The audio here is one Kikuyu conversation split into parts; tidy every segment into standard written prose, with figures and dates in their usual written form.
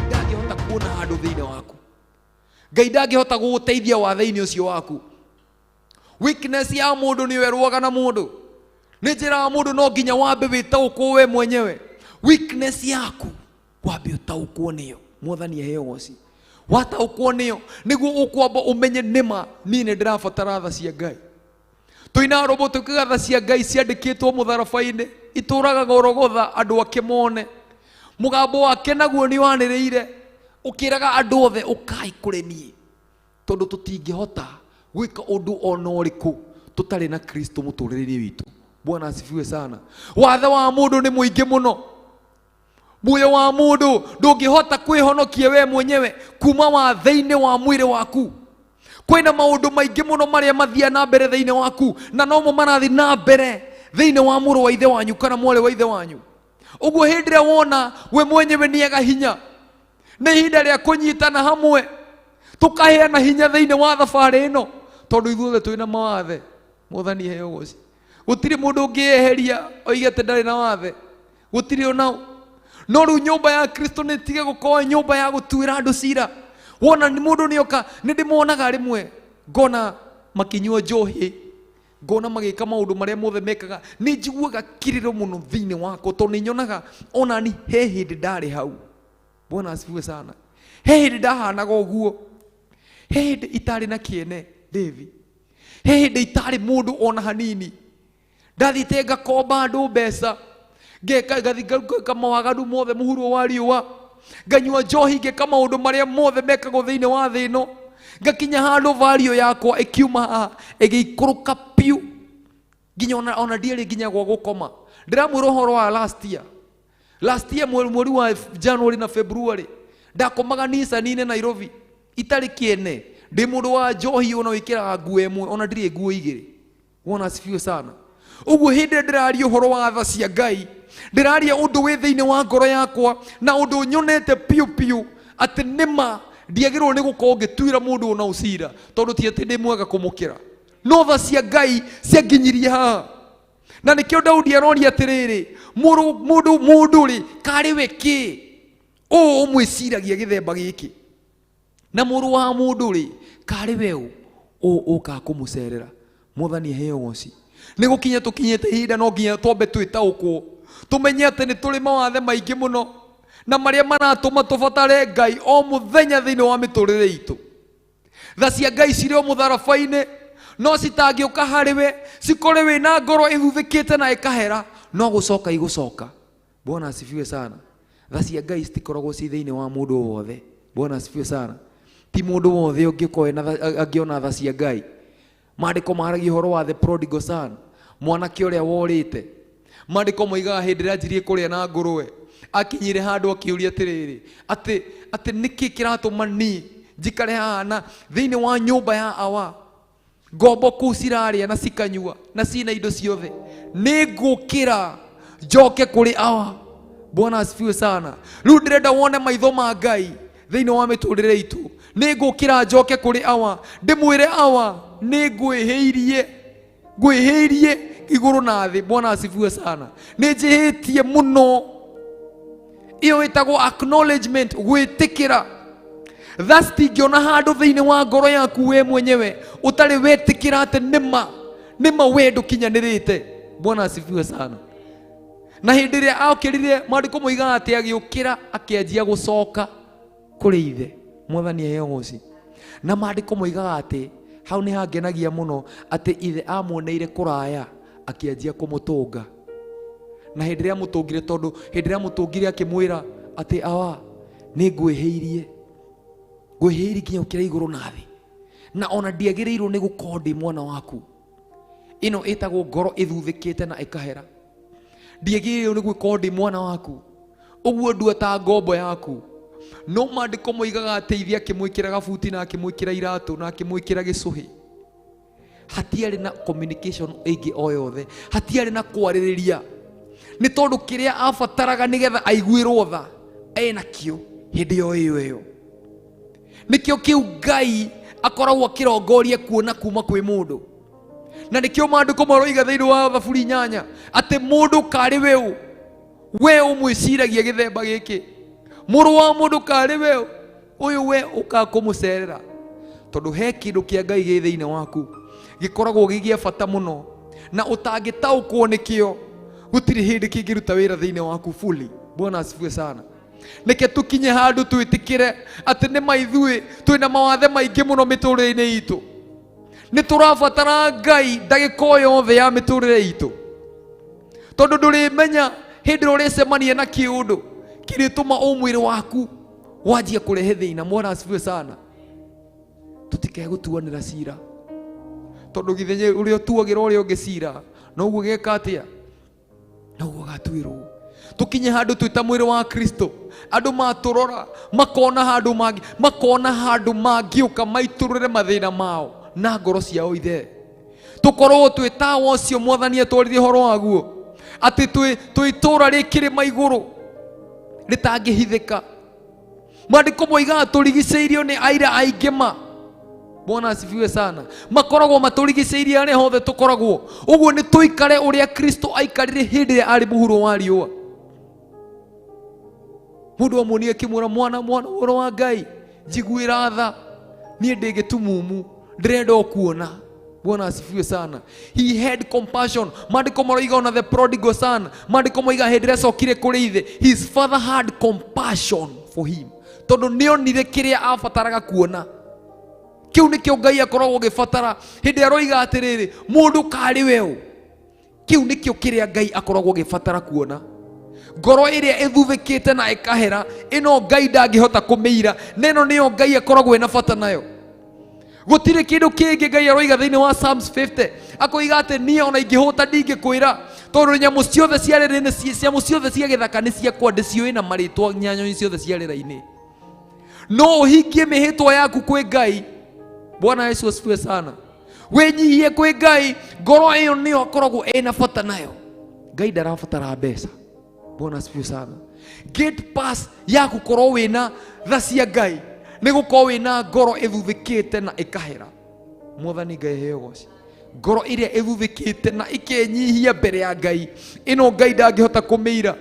Ndangĩhota kuona handũ thĩinĩ waku. Ngai ndangĩhota gũgũteithia wathe-inĩ ũcio waku. Weakness ya mũndũ nĩyo ĩrũaga na mũndũ. Nĩ njĩraga mũndũ no nginya wambe wĩtaũkwo we mwenyewe. Weakness yaku wambe ũtaũkwo nĩyo. Mwathani aheo ũgoci. Wataũkwo nĩyo nĩguo ũkwamba ũmenye nĩma niĩ nĩ ndĩrabatara tha cia Ngai. Tũinaga rwĩmbo tũkiuga tha cia Ngai ciandĩkĩtwo mũtharaba-inĩ itũraga Gorogotha andũ ake mone. Mũgambo wake naguo nĩ wanĩrĩire ũkĩraga andũ othe ũkai kũrĩ niĩ, tondũ tũtingĩhota gwĩka ũndũ ona ũrĩkũ tũtarĩ na Kristo mũtũrĩre-inĩ witũ. Bwana asifiwe sana. Wathe wa mũndũ nĩ mũingĩ mũno. Muoyo wa mũndũ ndũngĩhota kwĩhonokia we mwenyewe kuma wathe-inĩ wa mwĩrĩ waku. Kwĩna maũndũ maingĩ mũno marĩa mathiaga na mbere thĩinĩ waku, na nomo marathiĩ na mbere thĩinĩ wa mũrũ wa ithe wanyu kana mwarĩ wa ithe wanyu. Ũguo hĩndĩ ĩrĩa wona we mwenyewe nĩ ega hinya, nĩ ihinda rĩa kũnyitana hamwe tũkaheana hinya thĩinĩ wa thabarĩ ĩno, tondũ ithuothe twĩna mawathe. Mwathani heo ũgoci. Gũtirĩ mũndũ ũngĩeheria oige atĩ ndarĩ na wathe, gũtirĩ ona ũ. No rĩu nyũmba ya Kristo nĩ ĩtige gũkorwo nyũmba ya gũtuĩra andũ cira. Wona nĩ mũndũ nĩoka, nĩ ndĩmonaga rĩmwe ngona makĩnyua njohi, ngona magĩka maũndũ marĩa mothe mekaga. Nĩ njiguaga kĩrĩro mũno thĩinĩ wakwa, tondũ nĩ nyonaga ona ni he hĩndĩ ndarĩ hau. Bwana asifiwe sana. He hĩndĩ ndahanaga ũguo, he hĩndĩ itarĩ na kĩene David, he hĩndĩ itarĩ mũndũ ona hanini. Ndathiĩte ngakomba andũ mbeca, ngeka ngathi ngeka mawaganu mothe mũhuro wa riũa, nganyua njohi, ngeka maũndũ marĩa mothe mekagwo thĩinĩ wa thĩ ĩno, ngakinya handũ value yakwa ĩkiuma haha ĩgĩikũrũka piũ, nginya ona ndiarĩ nginya gwa gũkoma. Ndĩramwĩra ũhoro wa last year. Last year mweri wa January na February ndakomaga Nissan-inĩ Nairobi itarĩ kĩene, ndĩ mũndũ wa njohi ona wĩkĩraga nguo ĩmwe ona ndirĩ nguo igĩrĩ. Bwana asifiwe sana. Ũguo hĩndĩ ĩrĩa ndĩraria ũhoro wa tha cia Ngai, ndĩraria ũndũ wĩ thĩinĩ wa ngoro yakwa na ũndũ nyonete piũ piũ atĩ nĩma ndiagĩrĩirwo nĩ gũkorwo ngĩtuĩra mũndũ ona ũcira, tondũ ti atĩ ndĩ mwega kũmũkĩra. No tha cia Ngai cianginyirie haha. Na nĩkĩo Daudi aroria atĩrĩrĩ, mũndũ rĩ, karĩ we kĩ ũũ ũmwĩciragia gĩthemba gĩkĩ? Na mũrũ wa mũndũ rĩ, karĩ we ũ ũũ ũkaga kũmũcerera? Mwathani aheo ũgoci. Nĩ gũkinya tũkinyĩte ihinda no nginya twambe twĩtaũkwo, tũmenye atĩ nĩ tũrĩ mawathe maingĩ mũno na marĩa maratũma tũbatare Ngai o mũthenya thĩinĩ wa mĩtũrĩre itũ. Tha cia Ngai cirĩ o mũtharaba-inĩ, no citangĩũka harĩ we cikore wĩna ngoro ĩthuthĩkĩte na ĩkahera, no gũcoka igũcoka. Bwana asifiwe sana. Tha cia Ngai citikoragwo ci thĩinĩ wa mũndũ o wothe. Bwana asifiwe sana. Ti mũndũ wothe ũngĩkorwo ena tha, angĩona tha cia Ngai. Maandĩko maragia ũhoro wa the prodigal son, mwanake ũrĩa worĩte. Maandĩko moigaga hĩndĩ ĩrĩa anjirie kũrĩa na ngũrũwe, akinyire handũ akĩũria atĩrĩrĩ, atĩ nĩkĩ kĩratũma niĩ njikare haha na thĩinĩ wa nyũmba ya awa, ngombo kũu cirarĩa na cikanyua na cina indo ciothe, nĩ ngũkĩra njoke kũrĩ awa. Bwana asifiwe sana. Rĩu ndĩrenda wone maitho ma Ngai thĩinĩ wa mĩtũrĩre itũ. Nĩ ngũkĩra njoke kũrĩ awa, ndĩmwĩre awa nĩ ngwĩhĩirie, ngwĩhĩirie igũrũ na thĩ. Bwana asifiwe sana. Nĩ njĩhĩtie mũno. Ĩyo ĩtagwo acknowledgement, gwĩtĩkĩra. Tha citingĩona handũ thĩinĩ wa ngoro yaku we mwenyewe ũtarĩ wetĩkĩra atĩ nĩma, nĩma we ndũkinyanĩrĩte. Bwana asifiwe sana. Na hĩndĩ ĩrĩa okĩrire, maandĩko moigaga atĩ agĩũkĩra akĩanjia gũcoka kũrĩ ithe. Mwathani aheo ũgoci. Na maandĩko moigaga atĩ hau nĩ hangenagia mũno atĩ ithe amuoneire kũraya akĩanjia kũmũtũnga. Na hĩndĩ ĩrĩa amũtũngire, tondũ hĩndĩ ĩrĩa amũtũngire akĩmwĩra atĩ awa nĩ ngwĩhĩirie, ngwĩhĩirie nginya ũkĩra igũrũ na thĩ, na ona ndiagĩrĩirwo nĩ gũkorwo ndĩ mwana waku. Ĩno ĩtagwo ngoro ĩthuthĩkĩte na ĩkahera. Ndiagĩrĩirwo nĩ gwĩka ndĩ mwana waku ũguo ndua ta ngombo yaku. No maandĩko moigaga atĩ ithe akĩmwĩkĩra gabuti na akĩmwĩkĩra iratũ na akĩmwĩkĩra gĩcũhĩ. Hatiarĩ na communication ĩngĩ o yothe, hatiarĩ na kwarĩrĩria, nĩ tondũ kĩrĩa abataraga nĩgetha aiguĩrwo tha enakĩo hĩndĩ o ĩyo ĩyo. Nĩkĩo kĩu Ngai akoragwo akĩrongoria kuona kuma kwĩ mũndũ, na nĩkĩo maandĩko maroiga thĩinĩ wa Thaburi 8 atĩ mũndũ karĩ weũ, we ũmwĩciragia gĩthemba gĩkĩ, mũrũ wa mũndũ karĩ weũ ũyũ we ũkaga kũmũcerera, tondũ he kĩndũ kĩa Ngai gĩ thĩinĩ waku gĩkoragwo gĩ gĩa bata mũno, na ũtangĩtaũkwo nĩkĩo gũtirĩ hĩndĩ kĩngĩruta wĩra thĩinĩ waku fully. Bwana asifiwe sana. Nĩke tũkinye handũ twĩtĩkĩre atĩ nĩ maithuĩ twĩna mawathe maingĩ mũno mĩtũrĩre-inĩ itũ. Nĩ tũrabatara Ngai ndagĩka o yothe ya mĩtũrĩre itũ, tondũ ndũrĩmenya hĩndĩ ĩrĩa ũrĩcemania na kĩũndũ kĩrĩtũma ũmwĩrĩ waku wanjie kũrehe thĩna. Bwana asifiwe sana. Tũtikae gũtuanĩra cira, tondũ githĩ ũrĩa ũtuagĩra ũrĩa ũngĩ cira noguo geka atĩa, noguo gatuĩrwo. Tũkinye handũ twĩ ta mwĩrĩ wa Kristo, andũ matũrora makona handũ mangĩ, makona handũ mangĩũka maitũrũre mathĩna mao na ngoro ciao ithere. Tũkorwo twĩ tawa ũcio Mwathani atwaririe ũhoro waguo, atĩ twĩ itũũra rĩ kĩrĩma igũrũ rĩtangĩhithĩka. Maandĩko moigaga tũrigicĩirio nĩ aira aingĩ ma. Bwana asifiwe sana. Makoragwo matũrigicĩirie harĩa hothe tũkoragwo. Ũguo nĩ tũikare ũrĩa Kristo aikarire hĩndĩ ĩrĩa arĩ mũhuro wa riũa. Mũndũ amuonire akĩmwĩra, mwana, mwana, ũhoro wa Ngai, njiguĩra tha, niĩ ndĩ gĩtumumu, ndĩrenda o kuona. Bwana asifiwe sana. He had compassion. Maandĩko maroiga ona the prodigal son, maandĩko moiga hĩndĩ ĩrĩa acokire kũrĩ ithe, his father had compassion for him, tondũ nĩonire kĩrĩa abataraga kuona. Kĩu nĩkĩo Ngai akoragwo agĩbatara hĩndĩ ĩrĩa aroiga atĩrĩrĩ, mũndũ karĩ weũ. Kĩu nĩkĩo kĩrĩa Ngai akoragwo agĩbatara kuona. Ngoro ĩrĩa ĩthuthĩkĩte na ĩkahera, ĩno Ngai ndangĩhota kũmĩira, na ĩno nĩyo Ngai akoragwo ena bata nayo. Gũtirĩ kĩndũ kĩngĩ Ngai aroiga thĩinĩ wa Psalms 50, akoiga atĩ niĩ ona ingĩhũta ndingĩkwĩra, tondũ nyamũ ciothe cia rĩera-inĩ, nyamũ ciothe cia gĩthaka nĩ ciakwa, ndĩciũĩ na marĩtwa, nyoni ciothe cia rĩera-inĩ. No ũhingie mĩhĩtwa yaku kwĩ Ngai. Bwana Yesu asifiwe sana. Wĩnyihie kwĩ Ngai, ngoro ĩyo nĩyo akoragwo ĩna bata nayo. Ngai ndarabatara mbeca. Bwana asifiwe sana. Gate pass ya gũkorwo wĩna tha cia Ngai nĩ gũkorwo wĩna ngoro ĩthuthĩkĩte na ĩkahera. Mwathani Ngai aheo ũgoci. Ngoro ĩrĩa ĩthuthĩkĩte na ĩkenyihia mbere ya Ngai, ĩno Ngai ndangĩhota kũmĩira.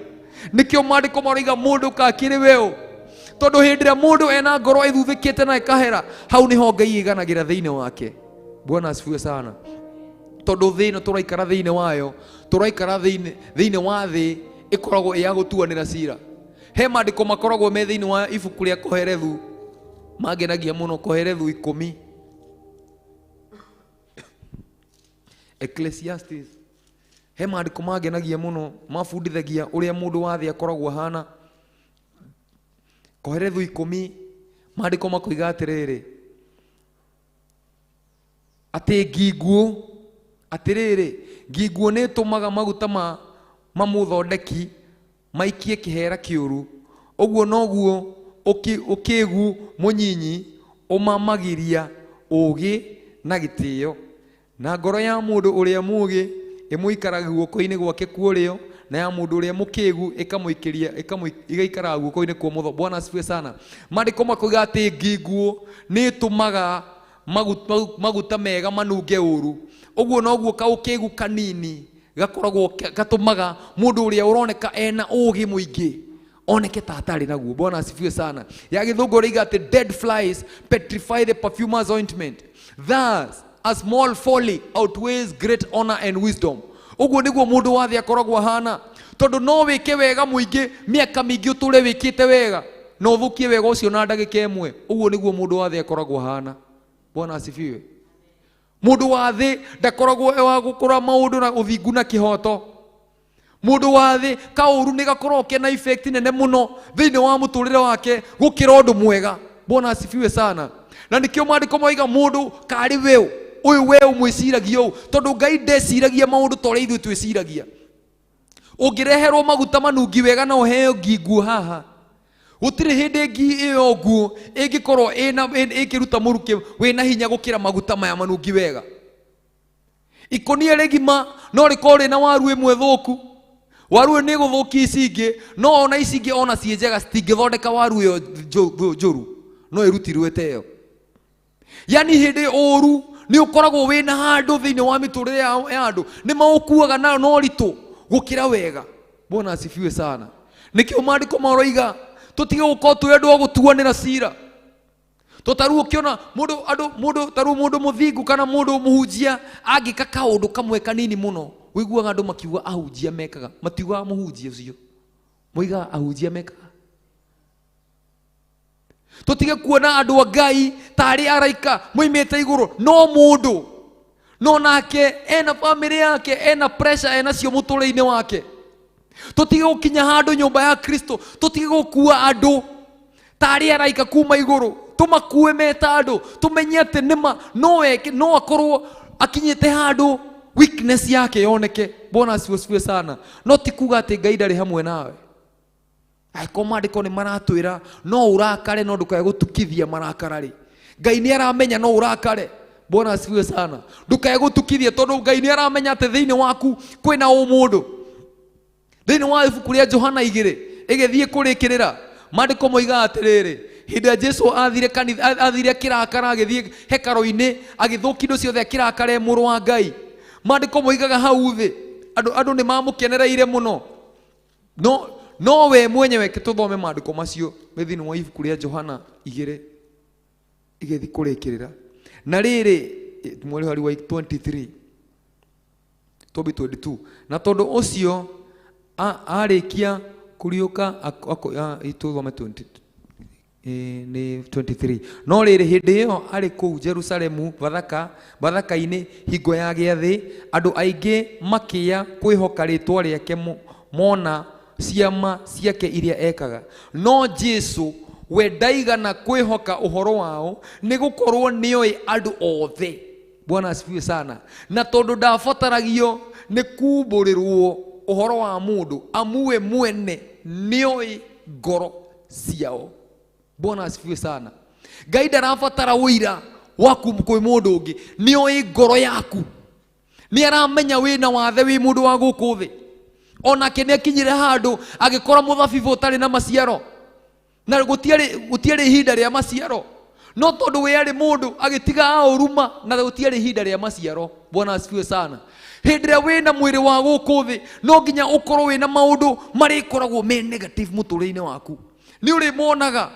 Nĩkĩo maandĩko maroiga mũndũ kakĩrĩ weũ, tondũ hĩndĩ ĩrĩa mũndũ ena ngoro ĩthuthĩkĩte na ĩkahera, hau nĩho Ngai ĩganagĩra thĩinĩ wake. Bwana asifiwe sana. Tondũ thĩ ĩno tũraikara thĩinĩ wayo, tũraikara thĩinĩ wa thĩ ĩkoragwo ĩ ya gũtuanĩra cira. He maandĩko makoragwo me thĩinĩ wa ibuku rĩa Kohelethu mangenagia mũno, Kohelethu 10, Ecclesiastes. He maandĩko mangenagia mũno mabundithagia ũrĩa mũndũ wa thĩ akoragwo ahana. Kohelethu 10, maandĩko makoiga atĩrĩrĩ, atĩ nginguũ, atĩrĩrĩ, nginguũ nĩ ĩtũmaga maguta ma mamũthondeki maikie kĩhera kĩũru, ũguo noguo ũkĩgu mũnyinyi ũmamagiria ũũgĩ na gĩtĩo. Na ngoro ya mũndũ ũrĩa mũũgĩ ĩmũikaraga guoko-inĩ gwake kwa ũrĩo, na ya mũndũ ũrĩa mũkĩgu ĩgaikaraga guoko-inĩ kwa ũmotho. Bwana asifiwe sana. Maandĩko makoiga atĩ nginguũ nĩ ĩtũmaga maguta mega manunge ũru, ũguo noguo kaũkĩgu kanini gakoragwo gatũmaga mũndũ ũrĩa ũroneka ena ũũgĩ mũingĩ oneke ta atarĩ naguo. Bwana asifiwe sana. Ya gĩthũngũ rĩiga atĩ dead flies petrify the perfumer's ointment, thus a small folly outweighs great honor and wisdom. Ũguo nĩguo mũndũ wa thĩ akoragwo ahana, tondũ no wĩke wega mũingĩ mĩaka mĩingĩ ũtũre wĩkĩte wega, na ũthũkie wega ũcio na ndagĩka ĩmwe. Ũguo nĩguo mũndũ wa thĩ akoragwo ahana. Bwana asifiwe. Mũndũ wa thĩ ndakoragwo e wa gũkũra maũndũ na ũthingu na kĩhoto. Mũndũ wa thĩ kaũru nĩ gakoragwo kena effect nene mũno thĩinĩ wa mũtũrĩre wake gũkĩra ũndũ mwega. Bwana asifiwe sana. Na nĩkĩo maandĩko moiga mũndũ karĩ weũ, ũyũ weũ mwĩciragia ũũ, tondũ Ngai ndeciragia maũndũ ta ũrĩa ithuĩ twĩciragia. Ũngĩreherwo maguta manungi wega na ũheo ngi nguo haha, gũtirĩ hĩndĩ ngi ĩyo nguo ĩngĩkorwo ĩkĩruta mũrukĩ wĩna hinya gũkĩra maguta maya manungi wega. Ikũnia rĩgima no rĩkorwo rĩna waru ĩmwe thũku, waru ĩyo nĩ ĩgũthũkia ici ingĩ, no ona ici ingĩ ona ciĩ njega citingĩthondeka waru ĩyo njũru, no ĩrutirwo ĩte ĩyo. Yani hĩndĩ ũru nĩ ũkoragwo wĩna handũ thĩinĩ wa mĩtũrĩre ya andũ, nĩ maũkuaga na ũritũ gũkĩra wega. Bwana asifiwe sana. Nĩkĩo maandĩko maroiga tũtige gũkorwo twĩ andũ a gũtuanĩra cira. Tũtarũ ũkĩona mũndũ, andũ, mũndũ, tarũ mũndũ mũthingu kana mũndũ mũhunjia angĩka kaũndũ kamwe kanini mũno, ũiguaga andũ makiuga ahunjia mekaga, matiugaga mũhunjia ũcio, moigaga ahunjia mekaga. Tũtige kuona andũ a Ngai tarĩ araika moimĩte igũrũ, no mũndũ no nake ena bamĩrĩ yake, ena pressure enacio mũtũrĩre-inĩ wake. Tũtige gũkinya handũ nyũmba ya Kristo, tũtige gũkua andũ tarĩ araika kuma igũrũ, tũmakue meta andũ, tũmenye atĩ nĩma no eke, no akorwo akinyĩte handũ weakness yake yoneke. Bwana asifiwe sana. No ti kuga atĩ Ngai ndarĩ hamwe nawe. Angĩkorwo maandĩko nĩ maratwĩra no ũrakare no ndũkae gũtukithia marakara rĩ, Ngai nĩ aramenya no ũrakare. Bwana asifiwe sana. Ndũkae gũtukithia tondũ Ngai nĩ aramenya atĩ thĩinĩ waku kwĩna ũmũndũ. Thĩinĩ wa ibuku rĩa Johana 2 ĩgĩthiĩ kũrĩkĩrĩra, maandĩko moigaga atĩrĩrĩ, hĩndĩ ĩrĩa Jesu athire kanitha, athire akĩrakara, agĩthiĩ hekarũ-inĩ, agĩthũkia indo ciothe akĩrakara e mũrũ wa Ngai. Maandĩko moigaga hau thĩ, andũ nĩ mamũkenereire mũno. No we mwenyewe, tũthome maandĩko macio thĩinĩ wa ibuku rĩa Johana 2 igĩthiĩ kũrĩkĩrĩra. Na rĩrĩ, mweri wa 23, Tobi 22. Na tondũ ũcio arĩkia kũriũka, tũthome 20, nĩ 23. No rĩrĩ, hĩndĩ ĩyo arĩ kũu Jerusalemu Bathaka-inĩ hingo ya gĩathĩ, andũ aingĩ makĩya kwĩhoka rĩtwa rĩake mona ciama ciake iria ekaga. No Jesu we ndaigana kwĩhoka ũhoro wao, nĩ gũkorwo nĩoĩ andũ othe. Bwana asifiwe sana. Na tondũ ndabataragio nĩ kumbũrĩrwo ũhoro wa mũndũ, amu we mwene nĩoĩ ngoro ciao. Bwana asifiwe sana. Ngai ndarabatara ũira waku kwĩ mũndũ ũngĩ, nĩoĩ ngoro yaku, nĩ aramenya wĩna wathe wĩ mũndũ wa gũkũ thĩ. Onake nĩ akinyire handũ agĩkora mũthabibũ ũtarĩ na maciaro, na gũtiarĩ ihinda rĩa maciaro, no tondũ we arĩ mũndũ agĩtiga aũruma, na gũtiarĩ ihinda rĩa maciaro. Bwana asifiwe sana. Hĩndĩ ĩrĩa wĩna mwĩrĩ wa gũkũ thĩ, no nginya ũkorwo wĩna maũndũ marĩkoragwo me negative mũtũrĩre-inĩ waku, nĩ ũrĩmonaga.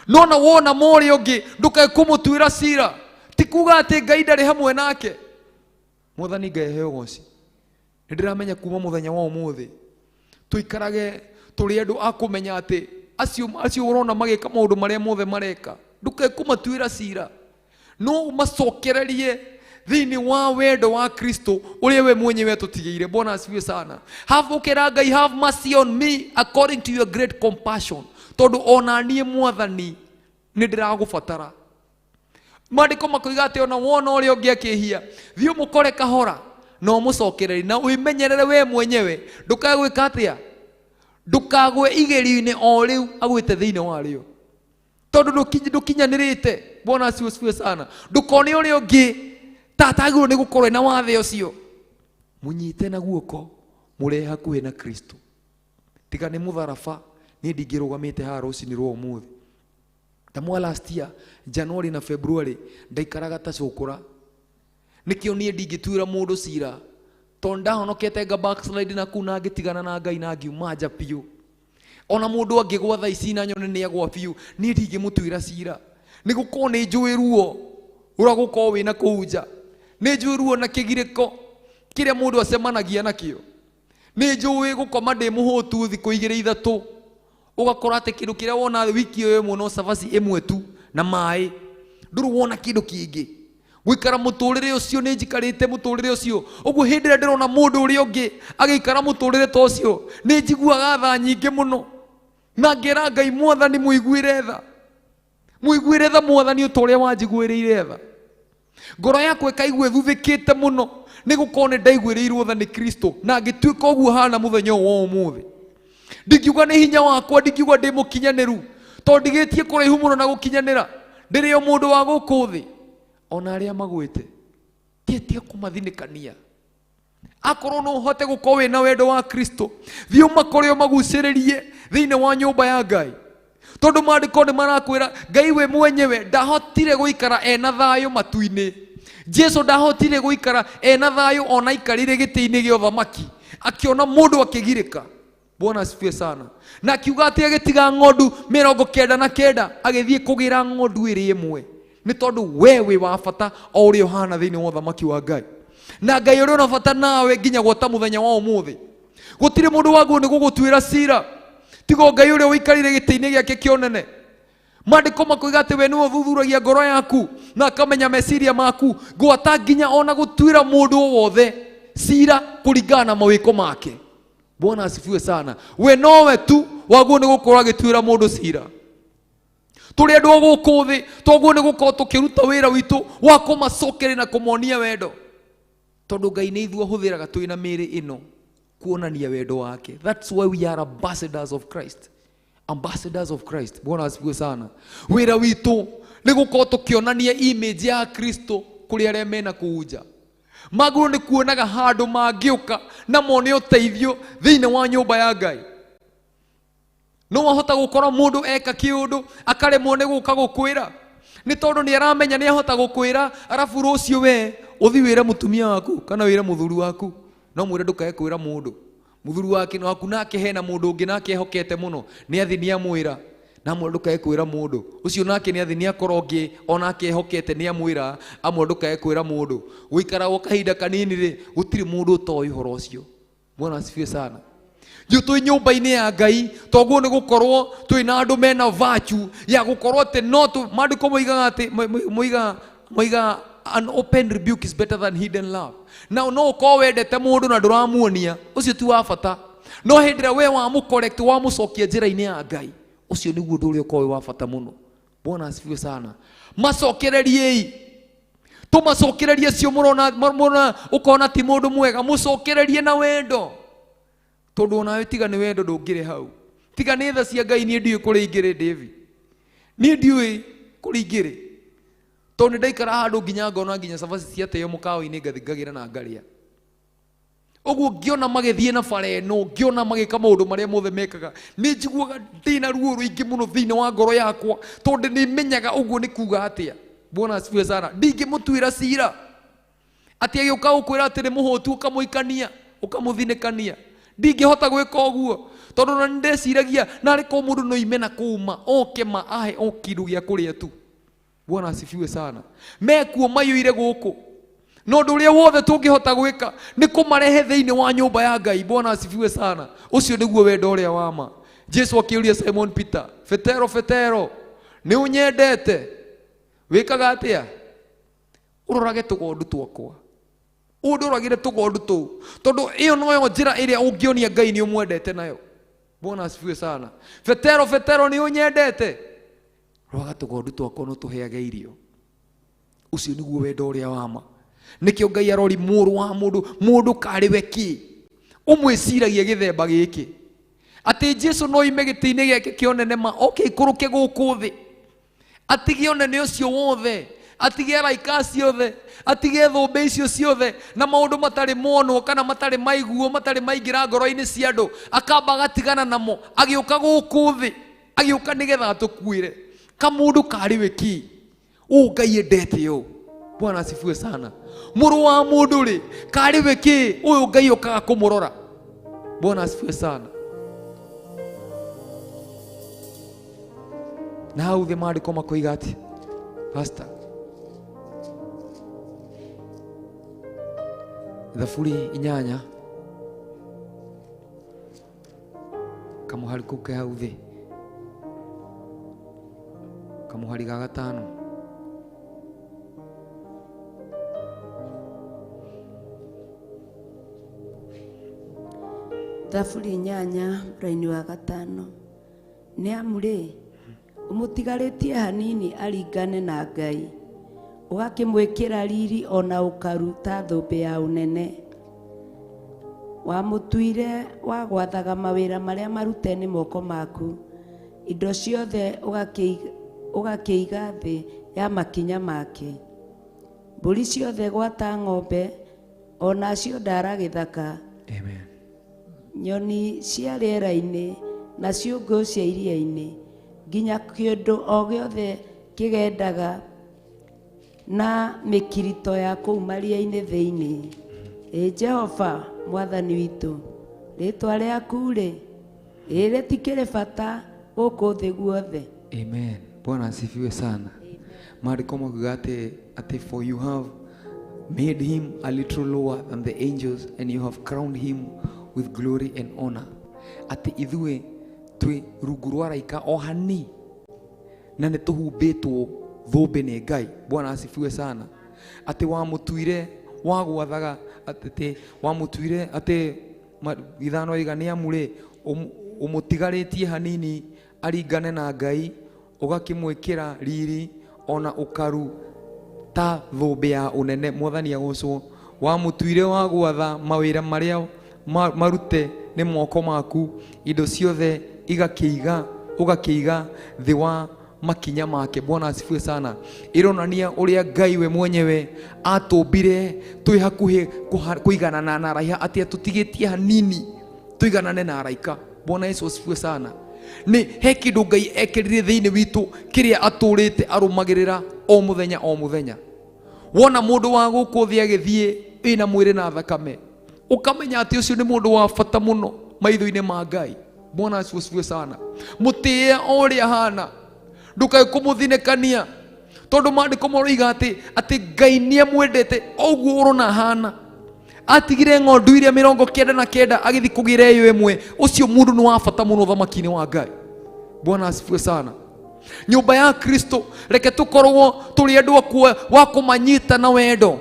No na wona morĩa ũngĩ, ndũkae kũmũtuĩra cira. Ti kuga atĩ Ngai ndarĩ hamwe nake. Mwathani Ngai aheo ũgoci. Nĩ ndĩramenya kuma mũthenya wa ũmũthĩ tũikarage tũrĩ andũ a kũmenya atĩ acio ũrona magĩka maũndũ marĩa mothe mareka, ndũkae kũmatuĩra cira, no ũmacokererie thĩinĩ wa wendo wa Kristo ũrĩa we mwenyewe atũtigĩire. Bwana asifiwe sana. Have ũkera Ngai, have mercy on me according to your great compassion, tondũ ona niĩ Mwathani nĩ ndĩragũbatara. Maandĩko makoiga atĩ ona wona ũrĩa ũngĩ akĩhia, thiĩ ũmũkore kahora na ũmũcokererie, na wĩmenyerere we mwenyewe, ndũkae gwĩka atĩa, ndũkagwe igerio-inĩ o rĩu agwĩte thĩinĩ warĩo, tondũ ndũkinyanĩrĩte. Bwana asifiwe sana. Ndũkone ũrĩa ũngĩ ta atagĩrĩirwo nĩ gũkorwo ena wathe ũcio, mũnyite na guoko, mũrehe hakuhĩ na Kristo. Tiga nĩ mũtharaba, niĩ ndingĩrũgamĩte haha rũcinĩ rwa ũmũthĩ. Ta mwa last year January na February ndaikaraga ta cũkũra. Nĩkĩo niĩ ndingĩtuĩra mũndũ cira, tondũ ndahonokete nga backslide na kuu na ngĩtigana na Ngai na ngiuma nja biũ. Ona mũndũ angĩgwa thaa ici na nyone nĩ agwa biũ, niĩ ndingĩmũtuĩra cira, nĩ gũkorwo nĩ njũĩ ruo ũrĩa gũkorwo wĩna kũu nja, nĩ njũĩ ruo na kĩgirĩko kĩrĩa mũndũ acemanagia nakĩo, nĩ njũĩ gũkoma ndĩ mũhũtu thikũ igĩrĩ ithatũ, ũgakora atĩ kĩndũ kĩrĩa wona wiki ĩyo ĩmwe no cabaci ĩmwe tu na maĩ, ndũrĩ wona kĩndũ kĩngĩ. Gũikara mũtũrĩre ũcio, nĩ njikarĩte mũtũrĩre ũcio ũguo. Hĩndĩ ĩrĩa ndĩrona mũndũ ũrĩa ũngĩ agĩikara mũtũrĩre ta ũcio, nĩ njiguaga tha nyingĩ mũno, na ngera Ngai, Mwathani mũiguĩre tha, mũiguĩre tha Mwathani, o ta ũrĩa wanjiguĩrĩire tha. Ngoro yakwa ĩkaigua ĩthuthĩkĩte mũno Nĩ gũkorwo nĩ ndaiguĩrĩirwo tha nĩ Kristo na ngĩtuĩka ũguo hana mũthenya ũyũ wa ũmũthĩ. Ndingiuga nĩ hinya wakwa, ndingiuga ndĩ mũkinyanĩru, tondũ ndigĩtie kũraihu mũno na gũkinyanĩra. Ndĩrĩ o mũndũ wa gũkũ thĩ. Ona arĩa magwĩte tiga kũmathinĩkania. Akorwo no ũhote gũkorwo wĩna wendo wa Kristo, thiĩ ũmakore ũmagucĩrĩrie thĩinĩ wa nyũmba ya Ngai. Tondũ maandĩko nĩ marakwĩra Ngai we mwenyewe ndahotire gũikara ena thayũ matu-inĩ. Jesu ndahotire gũikara ena thayũ ona aikarĩire gĩtĩ-inĩ gĩa ũthamaki, akĩona mũndũ akĩgirĩka. Bwana asifiwe sana. Na akiuga atĩ agĩtiga ng'ondu 99 agĩthiĩ kũgĩra ng'ondu ĩrĩ ĩmwe, nĩ tondũ we wĩ wa bata o ũrĩa ũhana thĩinĩ wa ũthamaki wa Ngai. Na Ngai ũrĩa ũna bata nawe nginya gwata mũthenya wa ũmũthĩ. Gũtirĩ mũndũ waguo nĩ gũgũtuĩra cira, tiga Ngai ũrĩa ũikarĩire gĩtĩ-inĩ gĩake kĩa ũnene. Maandĩko makoiga atĩ we nĩwe ũthuthuragia ngoro yaku na akamenya meciria maku, gwata nginya ona gũtuĩra mũndũ o wothe cira kũringana na mawĩko make. Bwana asifiwe sana. We nowe tu waguo nĩ gũkorwo agĩtuĩra mũndũ cira. Tũrĩ andũ a gũkũ thĩ, twaguo nĩ gũkorwo tũkĩruta wĩra witũ wa kũmacokeria na kũmonia wendo, tondũ Ngai nĩ ithuĩ ahũthĩraga twĩna mĩĩrĩ ĩno kuonania wendo wake. That's why we are ambassadors of Christ. Ambassadors of Christ. Bwana asifiwe sana. Wĩra witũ nĩ gũkorwo tũkĩonania image ya Kristo kũrĩ arĩa mena kũu nja. Magũrũ nĩ kuonaga handũ mangĩũka na mone ũteithio thĩinĩ wa nyũmba ya Ngai. No wahota gũkora mũndũ eka kĩũndũ akaremwo nĩ gũka gũkwĩra, nĩ tondũ nĩ aramenya nĩ ahota gũkwĩra, arabu rũciũ we ũthi wĩre mũtumia waku kana wĩre mũthuri waku. No mwĩre ndũkae kwĩra mũndũ. Mũthuri wake no waku nake hena mũndũ ũngĩ nake ehokete mũno, nĩ athi nĩ amwĩra. Na amwĩra ndũkae kwĩra mũndũ. Ũcio nake nĩ athi nĩ akora ũngĩ onake ehokete nĩ amwĩra, amwĩra ndũkae kwĩra mũndũ. Gũikara gwa kahinda kanini rĩ, gũtirĩ mũndũ ũtoĩ ũhoro ũcio. Bwana asifiwe sana. Ithuĩ twĩ nyũmba-inĩ ya Ngai, toguo nĩ gũkorwo twĩ na andũ mena virtue ya gũkorwo atĩ no tũ, maandĩko moigaga atĩ, moigaga an open rebuke is better than hidden love. Na no ũkorwo wendete mũndũ na ndũramuonia, ũcio ti wa bata. No hĩndĩ ĩrĩa we wamũcorrect, wamũcokia njĩra-inĩ ya Ngai, ũcio nĩguo ũndũ ũrĩa ũkoragwo wĩ wa bata mũno. Bwana asifiwe sana. Macokereriei, tũmacokererie cio mũrona, mũrona ũkona ti mũndũ mwega, mũcokererie na wendo, tondũ onawe tiga nĩ wendo ndũngĩrĩ hau. Tiga nĩ tha cia Ngai, niĩ ndiũĩ kũrĩa ingĩrĩ, David. Niĩ ndiũĩ kũrĩa ingĩrĩ, tondũ nĩ ndaikara handũ nginya ngona nginya cabaci ciateo mũkawa-inĩ ngathi ngagĩra na ngarĩa. Ũguo ngĩona magĩthiĩ na bara ĩno, ngĩona magĩka maũndũ marĩa mothe mekaga, nĩ njiguaga ndĩna ruo rũingĩ mũno thĩinĩ wa ngoro yakwa, tondũ nĩ menyaga ũguo nĩ kuga atĩa. Bwana asifiwe sana. Ndingĩmũtuĩra cira atĩ agĩũka gũkwĩra atĩ nĩ mũhũtu ũkamũikania ũkamũthinĩkania. Ndingĩhota gwĩka ũguo, tondũ na nĩndeciragia narĩ korwo mũndũ no ime na kũu ma oke ma ahe o kĩndũ gĩa kũrĩa tu. Bwana asifiwe sana. Mekuo maiyũire gũkũ, no ũndũ ũrĩa wothe tũngĩhota gwĩka nĩ kũmarehe thĩinĩ wa nyũmba ya Ngai. Bwana asifiwe sana. Ũcio nĩguo wendo ũrĩa wa ma. Jesu akĩũria Simon Peter, Petero, Petero, nĩ ũnyendete? Wĩkaga atĩa? Ũrorage tũgondu twakwa. Ũndoragĩre tũgondu tũu, tondũ ĩyo noyo njĩra ĩrĩa ũngĩonia Ngai nĩ ũmwendete nayo. Bwana asifiwe sana. Petero, Petero, nĩ ũnyendete? Roraga tũgondu twakwa no tũheage irio. Ũcio nĩguo wendo ũrĩa wa ma. Nĩkĩo Ngai arori mũrũ wa mũndũ, mũndũ karĩ we kĩ? Ũmwĩciragia gĩthemba gĩkĩ. Atĩ Jesu no ime gĩtĩ-inĩ gĩake kĩa ũnene ma oke ikũrũke gũkũ thĩ. Atige ũnene ũcio wothe, atige araika acio othe, atige thũmbĩ icio ciothe, na maũndũ matarĩ monwo kana matarĩ maiguo, matarĩ maingĩra ngoro-inĩ cia andũ, akamba agatigana namo, agĩũka gũkũ thĩ, agĩũka nĩgetha atũkuĩre. Kamũndũ karĩ we kĩ? Ũũ Ngai endete ũũ. Bwana asifiwe sana. Mũrũ wa mũndũ rĩ, karĩ we kĩ? Ũyũ Ngai okaga kũmũrora. Bwana asifiwe sana. Na hau thĩ maandĩko makoiga atĩ, Pastor, Thaburi 8 kamũhari kau ke hau thĩ, kamũhari ga 5. Thaburi 8 raini wa 5. Nĩ amu rĩ, ũmũtigarĩtie hanini aringane na Ngai, Ũgakĩmwĩkĩra riri ona ũkaruta thũmbĩ ya ũnene. Wamũtuire wa gwathaga mawĩra marĩa marute nĩ moko maku. Indo ciothe ũgakĩiga thĩ ya makinya make. Mbũri ciothe gwata ng'ombe onacio ndara gĩthaka. Amen. Nyoni cia rĩera-inĩ na ciũngũyũ cia iria-inĩ nginya kĩndũ o gĩothe kĩgendaga na mĩkirito ya kũu maria-inĩ thĩinĩ. Ĩ Jehova mwathani witũ, rĩtwa rĩaku rĩ ĩ rĩtikĩrĩ bata gũkũ thĩ guothe. Amen. Bwana asifiwe sana. Maandĩko makiuga atĩ for you have made him a little lower than the angels and you have crowned him with glory and honor. Atĩ ithuĩ twĩ rungu rwa araika o hani na nĩ tũhumbĩtwo thũmbĩ nĩ Ngai. Bwana asifiwe sana. Atĩ wamũtuire wa gwathaga, atĩ wamũtuire atĩ ithano iga nĩ amu rĩ ũmũtigarĩtie hanini aringane na Ngai, ũgakĩmwĩkĩra riri ona ũkaru ta thũmbĩ ya ũnene. Mwathani agocwo. Wamũtuire wa gwatha mawĩra marĩa marute nĩ moko maku, indo ciothe ũgakĩiga thĩ wa makinya make. Bwana asifiwe sana. Ironania ũrĩa Ngai we mwenyewe atũmbire twĩ hakuhĩ kũiganana na araika, atĩ atũtigĩtie hanini tũiganane na araika. Bwana Yesu asifiwe sana. Nĩ he kĩndũ Ngai ekĩrire thĩinĩ witũ kĩrĩa atũrĩte arũmagĩrĩra o mũthenya o mũthenya. Wona mũndũ wa gũkũ thĩ agĩthiĩ ĩna mwĩrĩ na thakame, ũkamenya atĩ ũcio nĩ mũndũ wa bata mũno maitho-inĩ ma Ngai. Bwana asifiwe sana. Mũtĩe o ũrĩa ahana, ndũkae kũmũthinĩkania, tondũ maandĩko maroiga atĩ Ngai nĩamwendete o ũguo ũrona ahana. Atigire ng'ondu iria 99 agĩthiĩ kũgĩra ĩyo ĩmwe. Ũcio mũndũ nĩ wa bata mũno ũthamaki-inĩ wa Ngai. Bwana asifiwe sana. Nyũmba ya Kristo, reke tũkorwo tũrĩ andũ wa kũmanyita na wendo.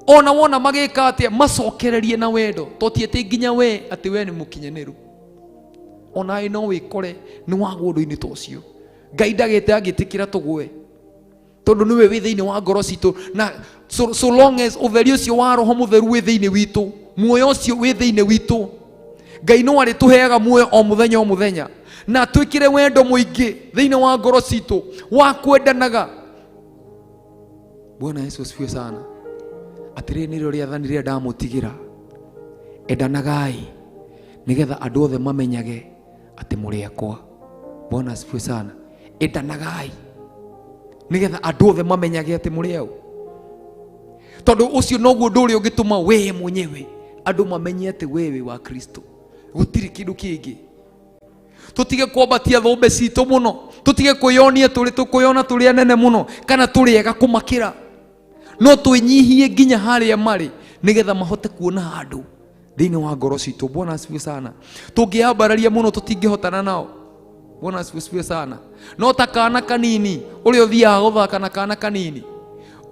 Ona wona magĩka atĩa, macokererie na wendo. To ti atĩ nginya we atĩ we nĩ mũkinyanĩru. Ona no wĩkore nĩ wagwo ũndũ-inĩ ta ũcio. Ngai ndagĩte angĩtĩkĩra tũgwe, tondũ nĩwe wĩ thĩinĩ wa ngoro citũ, na so long as ũtheri ũcio wa Roho Mũtheru wĩ thĩinĩ witũ, muoyo ũcio wĩ thĩinĩ witũ, Ngai no arĩtũheaga muoyo o mũthenya o mũthenya, na twĩkĩre wendo mũingĩ thĩinĩ wa ngoro citũ wa kwendanaga. Bwana Yesu asifiwe sana. Atĩrĩrĩ, nĩrĩo rĩathani rĩrĩa ndamũtigĩra, endanagai nĩgetha andũ othe mamenyage atĩ mũrĩ akwa. Bwana asifiwe sana. Endanagai nĩgetha andũ othe mamenyage atĩ mũrĩ au, tondũ ũcio noguo ũndũ ũrĩa ũngĩtũma we mwenyewe andũ mamenye atĩ we wĩ wa Kristo. Gũtirĩ kĩndũ kĩngĩ. Tũtige kwambatia thũmbĩ citũ mũno, tũtige kwĩyonia tũrĩ tũkwĩyona tũrĩ anene mũno kana tũrĩ ega kũmakĩra, no twĩnyihie nginya harĩa marĩ nĩgetha mahote kuona handũ thĩinĩ wa ngoro citũ. Bwana asifiwe sana. Tũngĩambararia mũno tũtingĩhotana nao. Bwana asifiwe sana. No ta kana kanini ũrĩa ũthiaga gũthaka na kana kanini,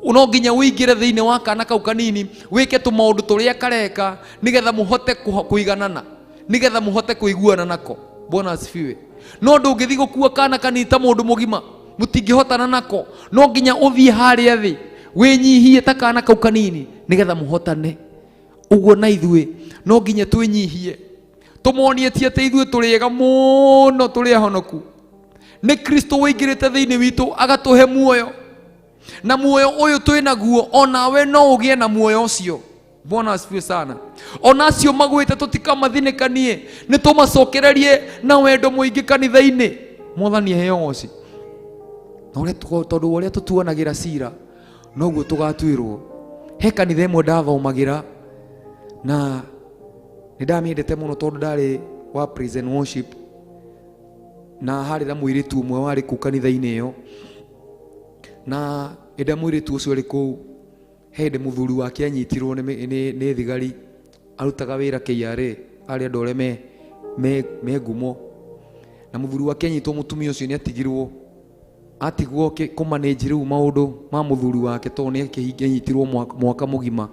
no nginya ũingĩre thĩinĩ wa kana kau kanini wĩke tũmaũndũ tũrĩa kareka nĩgetha mũhote kũiganana, nĩgetha mũhote kũiguana nako. Bwana asifiwe. No ndũngĩthiĩ gũkua kana kanini ta mũndũ mũgima, mũtingĩhotana nako. No nginya ũthiĩ harĩa thĩ wĩnyihie ta kana kau kanini nĩgetha mũhotane. Ũguo na ithuĩ no nginya twĩnyihie, tũmonie ti atĩ ithuĩ tũrĩ ega mũno, tũrĩ ahonoku. Nĩ Kristo wĩingĩrĩte thĩinĩ witũ agatũhe muoyo, na muoyo ũyũ twĩ naguo onawe no ũgĩe na muoyo ũcio. Bwana asifiwe sana. Ona acio magwĩte tũtikamathinĩkanie, nĩ tũmacokererie na wendo mũingĩ kanitha-inĩ. Mwathani aheo ũgoci. Na ũrĩa tondũ ũrĩa tũtuanagĩra cira noguo tũgatuĩrwo. He kanitha ĩmwe ndathomagĩra na nĩ ndamĩendete mũno tondũ ndarĩ wa praise and worship, na harĩ na mũirĩtu ũmwe warĩ kũu kanitha-inĩ ĩyo, na ĩnda mũirĩtu ũcio arĩ kũu, he hĩndĩ mũthuri wake anyitirwo nĩ thigari, arutaga wĩra KRA, arĩ andũ arĩa me ngumo, na mũthuri wake anyitwo, mũtumia ũcio nĩ atigirwo, atigwo kũmanage rĩu maũndũ ma mũthuri wake tondũ nĩ akĩhingia, anyitirwo mwaka mũgima.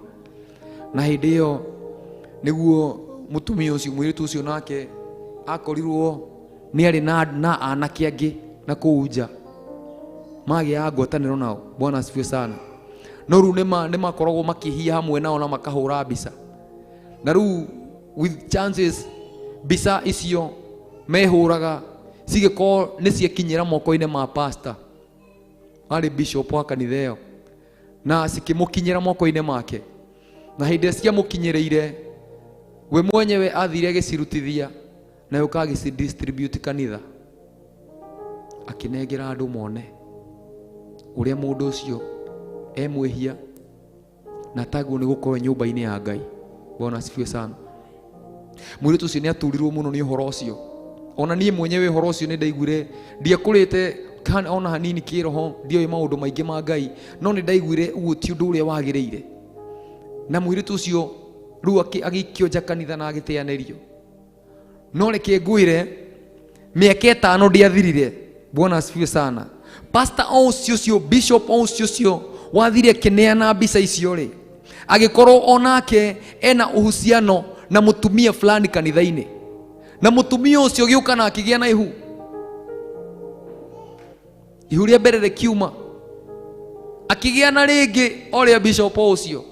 Na hĩndĩ ĩyo nĩguo mũtumia ũcio, mũirĩtu ũcio nake akorirwo nĩ arĩ na anake angĩ na kũu nja magĩaga ngwatanĩro nao. Bwana asifiwe sana. No rĩu nĩ makoragwo makĩhia hamwe nao na makahũra mbica. Na rĩu with chances mbica icio mehũraga cigĩkorwo nĩ ciakinyĩra moko-inĩ ma pastor, arĩ bishop wa kanitha ĩyo, na cikĩmũkinyĩra moko-inĩ make. Na hĩndĩ ĩrĩa ciamũkinyĩrĩire, we mwenyewe athire agĩcirutithia na yũka agĩcidistribute kanitha, akĩnengera andũ mone ũrĩa mũndũ ũcio e mwĩhia na taguo nĩ gũkorwo nyũmba-inĩ ya Ngai. Bwana asifiwe sana. Mũirĩtu ũcio nĩ aturirwo mũno nĩ ũhoro ũcio. Ona niĩ mwenyewe ũhoro ũcio nĩ ndaiguire, ndiakũrĩte kana ona hanini kĩroho, ndioĩ maũndũ maingĩ ma Ngai, no nĩ ndaiguire ũguo ti ũndũ ũrĩa wagĩrĩire. Na mũirĩtu ũcio rĩu agĩikio nja kanitha na agĩteanĩrio. No reke ngwĩre, mĩaka 5 ndĩathirire. Bwana asifiwe sana. Pastor o ũcio ũcio, bishop o ũcio ũcio wathire akĩneana mbica icio rĩ, agĩkorwo onake ena uhusiano na mũtumia fulani kanitha-inĩ, na mũtumia ũcio agĩũka na akĩgĩa na ihu. Ihu rĩa mbere rĩkiuma, akĩgĩa na rĩngĩ o rĩa bishop o ũcio.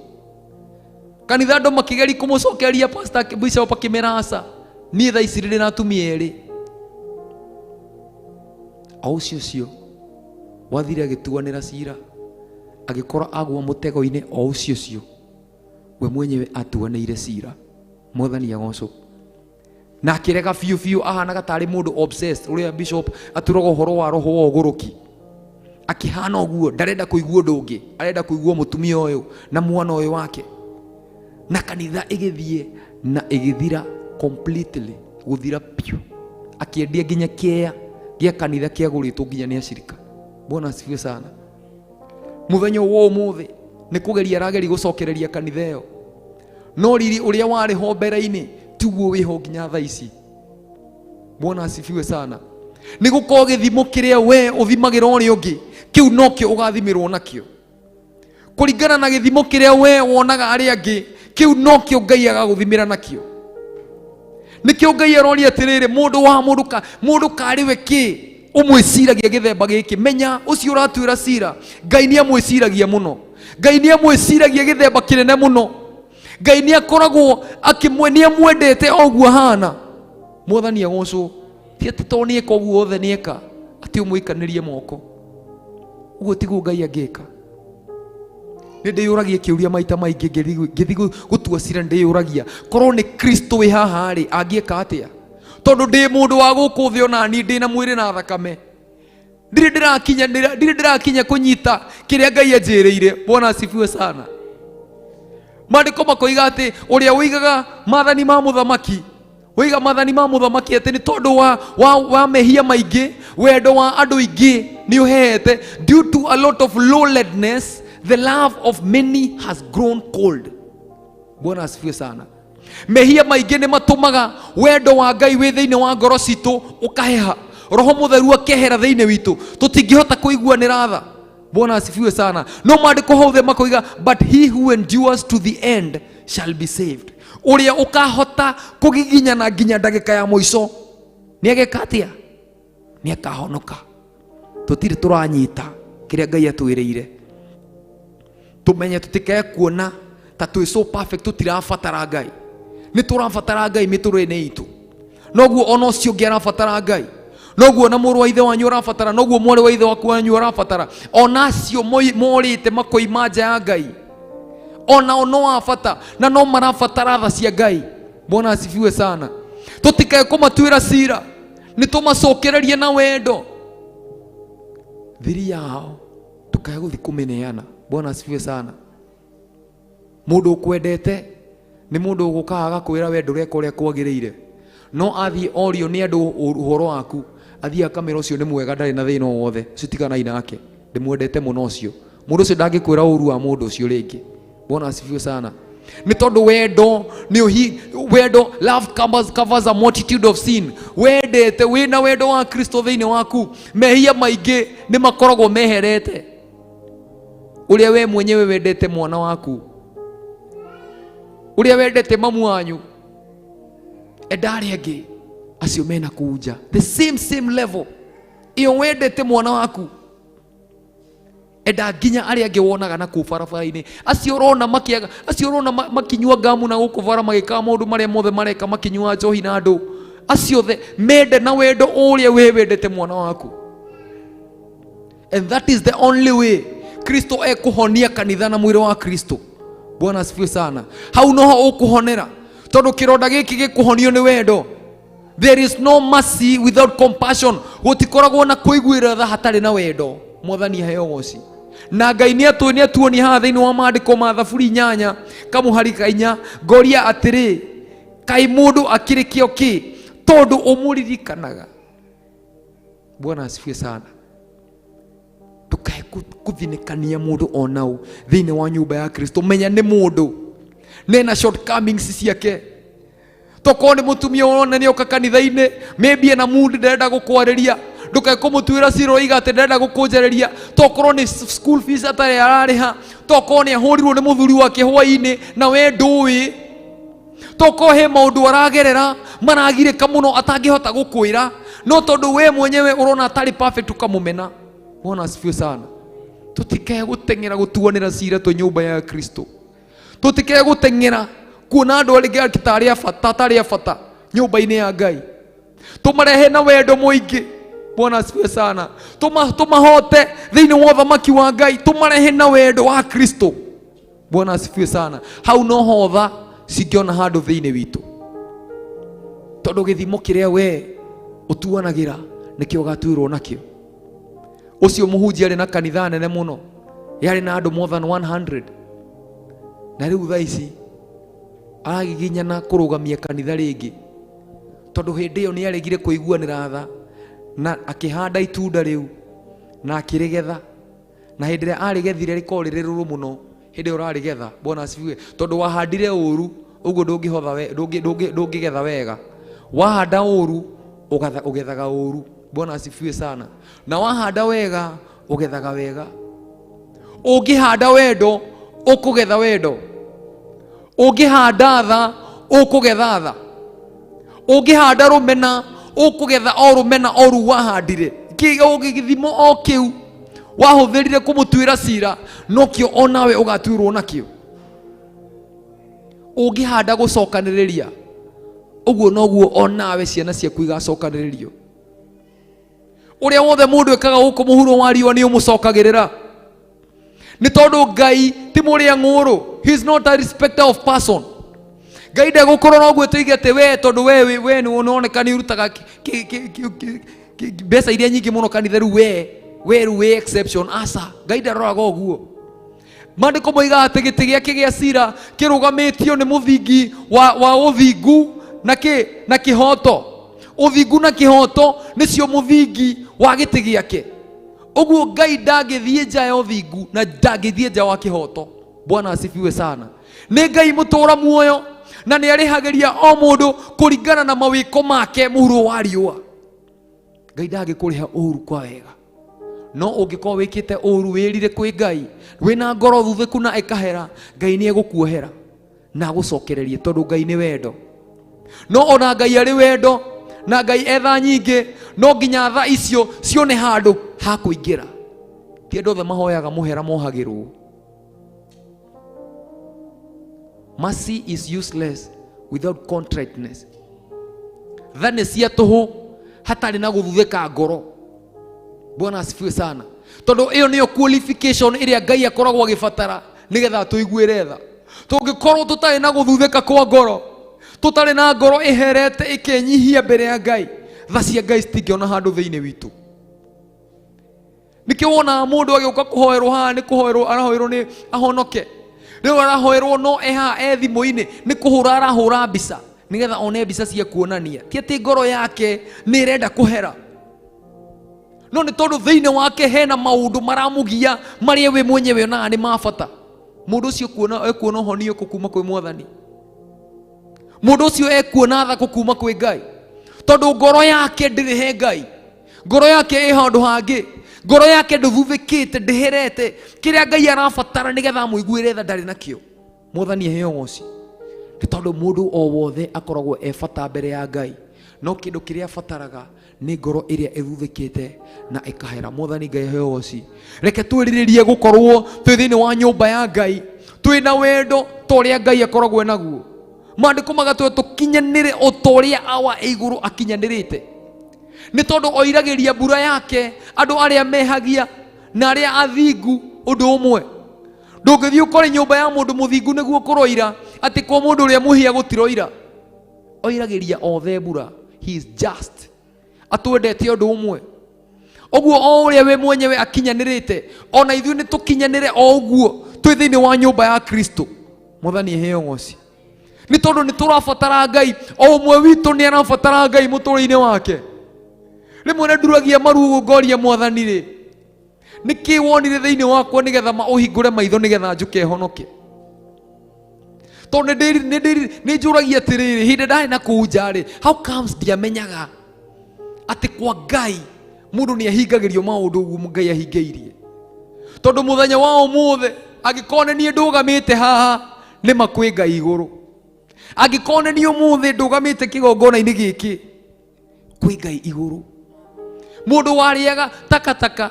Kanitha andũ makĩgeria kũmũcokeria pastor, bishop akĩmera aca, niĩ thaa ici ndĩ na atumia erĩ. O ũcio ũcio wathire agĩtuanĩra cira, agĩkora agwa mũtego-inĩ o ũcio ũcio we mwenyewe atuanĩire cira. Mwathani agocwo. Na akĩrega biũ biũ, ahanaga tarĩ mũndũ obsessed, ũrĩa bishop aturaga ũhoro wa roho wa ũgũrũki. Akĩhana ũguo, ndarenda kũigua ũndũ ũngĩ, arenda kũigua mũtumia ũyũ na mwana ũyũ wake. Na kanitha ĩgĩthiĩ na ĩgĩthira completely, gũthira biũ. Akĩendia nginya kĩea gĩa kanitha kĩagũrĩtwo nginya nĩ acirika. Bwana asifiwe sana. Mũthenya wa ũmũthĩ nĩ kũgeria arageria gũcokereria kanitha ĩyo, no riri ũrĩa warĩ ho mbere-inĩ tiguo wĩho nginya thaa ici. Bwana asifiwe sana. Nĩ gũkorwo gĩthimo kĩrĩa we ũthimagĩra ũrĩa ũngĩ, kĩu nokĩo ũgathimĩrwo nakĩo. Kũringana na gĩthimo kĩrĩa we wonaga arĩa angĩ, kĩu nokĩo Ngai agagũthimĩra nakĩo. Nĩkĩo Ngai aroria atĩrĩrĩ, mũndũ wa mũndũ ka, mũndũ karĩ we kĩ ũmwĩciragia gĩthemba gĩkĩ? Menya ũcio ũratuĩra cira, Ngai nĩ amwĩciragia mũno. Ngai nĩ amwĩciragia gĩthemba kĩnene mũno. Ngai nĩ akoragwo akĩmwe, nĩ amwendete o ũguo ahana. Mwathani agocwo. Ti atĩ tondũ nĩ eka ũguo othe nĩ eka, atĩ ũmũikanĩrie moko. Ũguo tiguo Ngai angĩka. Nĩ ndĩyũragia kĩũria maita maingĩ ngĩthiĩ gũtua cira, nĩ ndĩyũragia korwo nĩ Kristo wĩ haha rĩ, angĩka atĩa? Tondũ ndĩ mũndũ wa gũkũ thĩ, ona niĩ ndĩ na mwĩrĩ na thakame. Ndirĩ ndĩrakinya, ndirĩ ndĩrakinya kũnyita kĩrĩa Ngai anjĩrĩire. Bwana asifiwe sana. Maandĩko makoiga atĩ ũrĩa ũigaga maathani ma mũthamaki, ũiga maathani ma mũthamaki atĩ nĩ tondũ wa mehia maingĩ, wendo wa andũ aingĩ nĩ ũhehete. Due to a lot of lawlessness, the love of many has grown cold. Bwana asifiwe sana. Mehia maingĩ nĩ matũmaga wendo wa Ngai wĩ thĩinĩ wa ngoro citũ ũkaheha, Roho Mũtheru akehera thĩinĩ witũ, tũtingĩhota kũiguanĩra tha. Bwana asifiwe sana. No maandĩko hau thĩ makoiga, but he who endures to the end shall be saved. Ũrĩa ũkahota kũgiginyana nginya ndagĩka ya mũico nĩ ageka atĩa? Nĩ akahonoka. Tũtirĩ tũranyita kĩrĩa Ngai atwĩrĩire. Tũmenye tũtikae kuona ta twĩ so perfect, tũtirabatara Ngai. Nĩ tũrabatara Ngai mĩtũrĩre-inĩ itũ. Noguo ona ũcio ũngĩ arabatara Ngai, noguo ona mũrũ wa ithe wanyu arabatara, noguo mwarĩ wa ithe waku wanyu arabatara. Ona acio morĩte makoima nja ya Ngai, onao no a bata na no marabatara tha cia Ngai. Bwana asifiwe sana. Tũtikae kũmatuĩra cira, nĩ tũmacokererie na wendo. Thiri yao tũkae gũthiĩ kũmĩneana. Bwana asifiwe sana. Mũndũ ũkwendete nĩ mũndũ ũgũkaga agakwĩra we ndũreka ũrĩa kwagĩrĩire, no athiĩ orio nĩ andũ ũhoro waku, athiĩ akamĩra ũcio nĩ mwega, ndarĩ na thĩna o wothe, ũcio tiganai nake, ndĩmwendete mũno ũcio. Mũndũ ũcio ndangĩkwĩra ũru wa mũndũ ũcio rĩngĩ. Bwana asifiwe sana. Nĩ tondũ wendo nĩ ũhi, wendo, love covers a multitude of sin. Wendete, wĩna wendo wa Kristo thĩinĩ waku, mehia maingĩ nĩ makoragwo meherete. Ũrĩa we mwenyewe wendete mwana waku, ũrĩa wendete mamu wanyu, enda arĩa angĩ acio mena kũu nja, the same level ĩyo wendete mwana waku, Enda nginya arĩa angĩ wonaga na kũu barabara-inĩ, acio ũrona makĩaga, acio ũrona makĩnyua ngamu na gũkũ bara, magĩkaga maũndũ marĩa mothe mareka, makĩnyua njohi na andũ acio othe, mende na wendo ũrĩa we wendete mwana waku. And that is the only way Kristo ekũhonia kanitha na mwĩrĩ wa Kristo. Bwana asifiwe sana. Hau noho ũkũhonera, tondũ kĩronda gĩkĩ gĩkũhonio nĩ wendo. There is no mercy without compassion. Gũtikoragwo na kũiguĩra tha hatarĩ na wendo. Mwathani aheo goci. Na Ngai nĩ atũ nĩ atuonia haha thĩinĩ wa maandĩko ma Thaburi 8 kamũhari ka 4, ngoria atĩrĩ, kaĩ mũndũ akĩrĩ kĩo kĩ tondũ ũmũririkanaga? Bwana asifiwe sana. Ndũkae kũthinĩkania mũndũ onau thĩinĩ wa nyũmba ya Kristo. Menya nĩ mũndũ nena shortcomings ciake. Tokorwo nĩ mũtumia ũrona nĩ oka kanitha-inĩ, maybe ena mood, nderenda gũkwarĩria, ndũkae kũmũtuĩra cira ũiga atĩ nderenda gũkũnjarĩria. Tokorwo nĩ school fees atarĩ ararĩha, tokorwo nĩ ahũrirwo nĩ mũthuri wake hwaĩ-inĩ na we ndũĩ, tokorwo he maũndũ aragerera maragirĩka mũno atangĩhota gũkwĩra, no tondũ we mwenyewe ũrona atarĩ perfect ũkamũmena. Bwana asifiwe sana. Tũtikae gũteng'era gũtuanĩra cira twĩ nyũmba ya Kristo. Tũtikae gũteng'era kuona andũ arĩa tarĩ a bata, tarĩ a bata nyũmba-inĩ ya Ngai. Tũmarehe na wendo mũingĩ. Bwana asifiwe sana. Tũmahote thĩinĩ wa ũthamaki wa Ngai, tũmarehe na wendo wa Kristo. Bwana asifiwe sana. Hau no hotha cingĩona handũ thĩinĩ witũ, tondũ gĩthimo kĩrĩa we ũtuanagĩra nĩkĩo ũgatuĩrwo nakĩo. Ũcio mũhunjia arĩ na kanitha nene mũno, yarĩ na andũ more than 100, na rĩu thaa ici aragiginyana kũrũgamia kanitha rĩngĩ, tondũ hĩndĩ ĩyo nĩ aregire kũiguanĩra tha na akĩhanda itunda rĩu na akĩrĩgetha, na hĩndĩ ĩrĩa arĩgethire rĩkorwo rĩrĩ rũrũ mũno hĩndĩ ĩyo ũrarĩgetha. Bwana asifiwe. Tondũ wahandire ũru ũguo ndũngĩhotha we, ndũngĩ, ndũngĩ, ndũngĩgetha wega. Wahanda ũru ũgethaga ũru. Bwana asifiwe sana. Na wahanda wega ũgethaga wega. Ũngĩhanda wendo ũkũgetha wendo. Ũngĩhanda tha ũkũgetha tha. Ũngĩhanda rũmena ũkũgetha o rũmena o rũu wahandire. Gĩthimo o kĩu wahũthĩrire kũmũtuĩra cira nokĩo onawe ũgatuĩrwo nakĩo. Ũngĩhanda gũcokanĩrĩria ũguo noguo onawe ciana ciaku igacokanĩrĩrio. Ũrĩa wothe mũndũ ekaga gũkũ mũhuro wa riũa nĩ ũmũcokagĩrĩra, nĩ tondũ Ngai ti mũrĩa ng'ũrũ. He is not a respecter of person. Ngai ndegũkũrora ũguo tuige atĩ we tondũ we we nĩ ũroneka nĩ ũrutaga mbeca iria nyingĩ mũno kanitha, rĩu we rĩu wĩ exception. Aca, Ngai ndaroraga ũguo. Maandĩko moigaga atĩ gĩtĩ gĩake gĩa cira kĩrũgamĩtio nĩ mũthingi wa ũthingu na kĩhoto. Ũthingu na kĩhoto nĩcio mũthingi wa gĩtĩ gĩake. Ũguo Ngai ndangĩthiĩ nja ya ũthingu na ndangĩthiĩ nja wa kĩhoto. Bwana asifiwe sana. Nĩ Ngai mũtũũra muoyo na nĩ arĩhagĩria o mũndũ kũringana na mawĩko make mũhuro wa riũa. Ngai ndangĩkũrĩha ũru kwa wega, no ũngĩkorwo wĩkĩte ũru wĩrire kwĩ Ngai wĩna ngoro thuthĩku na ĩkahera, Ngai nĩ egũkuohera na agũcokererie, tondũ Ngai nĩ wendo. No ona Ngai arĩ wendo na Ngai etha nyingĩ, no nginya tha icio cione handũ ha kũingĩra. Ti andũ othe mahoyaga mũhera mohagĩrwo. Mercy is useless without contriteness. Tha nĩ cia tũhũ hatarĩ na gũthuthĩka ngoro. Bwana asifiwe sana. Tondũ ĩyo nĩyo qualification ĩrĩa Ngai akoragwo agĩbatara nĩgetha atũiguĩre tha. Tũngĩkorwo tũtarĩ na gũthuthĩka kwa ngoro, tũtarĩ na ngoro ĩherete ĩkenyihia mbere ya Ngai, tha cia Ngai citingĩona handũ thĩinĩ witũ. Nĩkĩo wonaga mũndũ agĩũka kũhoerwo haha, nĩ kũhoerwo arahoerwo nĩ ahonoke. Rĩu arahoerwo no e haha e thimũ-inĩ, nĩ kũhũra arahũra mbica nĩgetha one mbica cia kuonania. Ti atĩ ngoro yake nĩ ĩrenda kũhera, no nĩ tondũ thĩinĩ wake hena maũndũ maramũgia marĩa we mwenyewe onaga nĩ ma bata. Mũndũ ũcio ekuona ũhonio kũ kuma kwĩ Mwathani? Mũndũ ũcio ekuona tha kũ kuma kwĩ Ngai? Tondũ ngoro yake ndĩrĩ he Ngai, ngoro yake ĩ handũ hangĩ, ngoro yake ndũthuthĩkĩte, ndĩherete. Kĩrĩa Ngai arabatara nĩgetha amũiguĩre tha ndarĩ nakĩo. Mwathani aheo ũgoci. Nĩ tondũ mũndũ o wothe akoragwo e bata mbere ya Ngai. No kĩndũ kĩrĩa abataraga nĩ ngoro ĩrĩa ĩthuthĩkĩte na ĩkahera. Mwathani Ngai aheo ũgoci. Reke twĩrirĩrie gũkorwo twĩ thĩinĩ wa nyũmba ya Ngai twĩna wendo ta ũrĩa Ngai akoragwo naguo. Maandĩko magatwĩra tũkinyanĩre o ta ũrĩa Awa e igũrũ akinyanĩrĩte, nĩ tondũ oiragĩria mbura yake andũ arĩa mehagia na arĩa athingu ũndũ ũmwe. Ndũngĩthiĩ ũkore nyũmba ya mũndũ mũthingu nĩguo kũroira atĩ kwa mũndũ ũrĩa mũhia gũtiroira. Oiragĩria othe mbura. He is just. Atwendete ũndũ ũmwe. Ũguo o ũrĩa we mwenyewe akinyanĩrĩte, ona ithuĩ nĩ tũkinyanĩre o ũguo twĩ thĩinĩ wa nyũmba ya Kristo. Mwathani eheo ngoci. Nĩ tondũ nĩ tũrabatara Ngai, o ũmwe witũ nĩ arabatara Ngai mũtũrĩre-inĩ wake. Rĩmwe nĩ nduragia maru ngoria Mwathani rĩ, nĩkĩ wonire thĩinĩ wakwa nĩgetha ũhingũre maitho nĩgetha njũke honoke? Tondũ nĩ njũragia atĩrĩrĩ, hĩndĩ ndarĩ na kũu nja rĩ, how comes ndiamenyaga atĩ kwa Ngai mũndũ nĩ ahingagĩrio maũndũ ũguo Ngai ahingĩirie? Tondũ mũthenya wa ũmũthĩ angĩkorwo nĩ niĩ ndũgamĩte haha, nĩ ma kwĩ Ngai igũrũ. Angĩkorwo nĩ niĩ ũmũthĩ ndũgamĩte kĩgongona-inĩ gĩkĩ, kwĩ Ngai igũrũ. Mũndũ warĩaga takataka,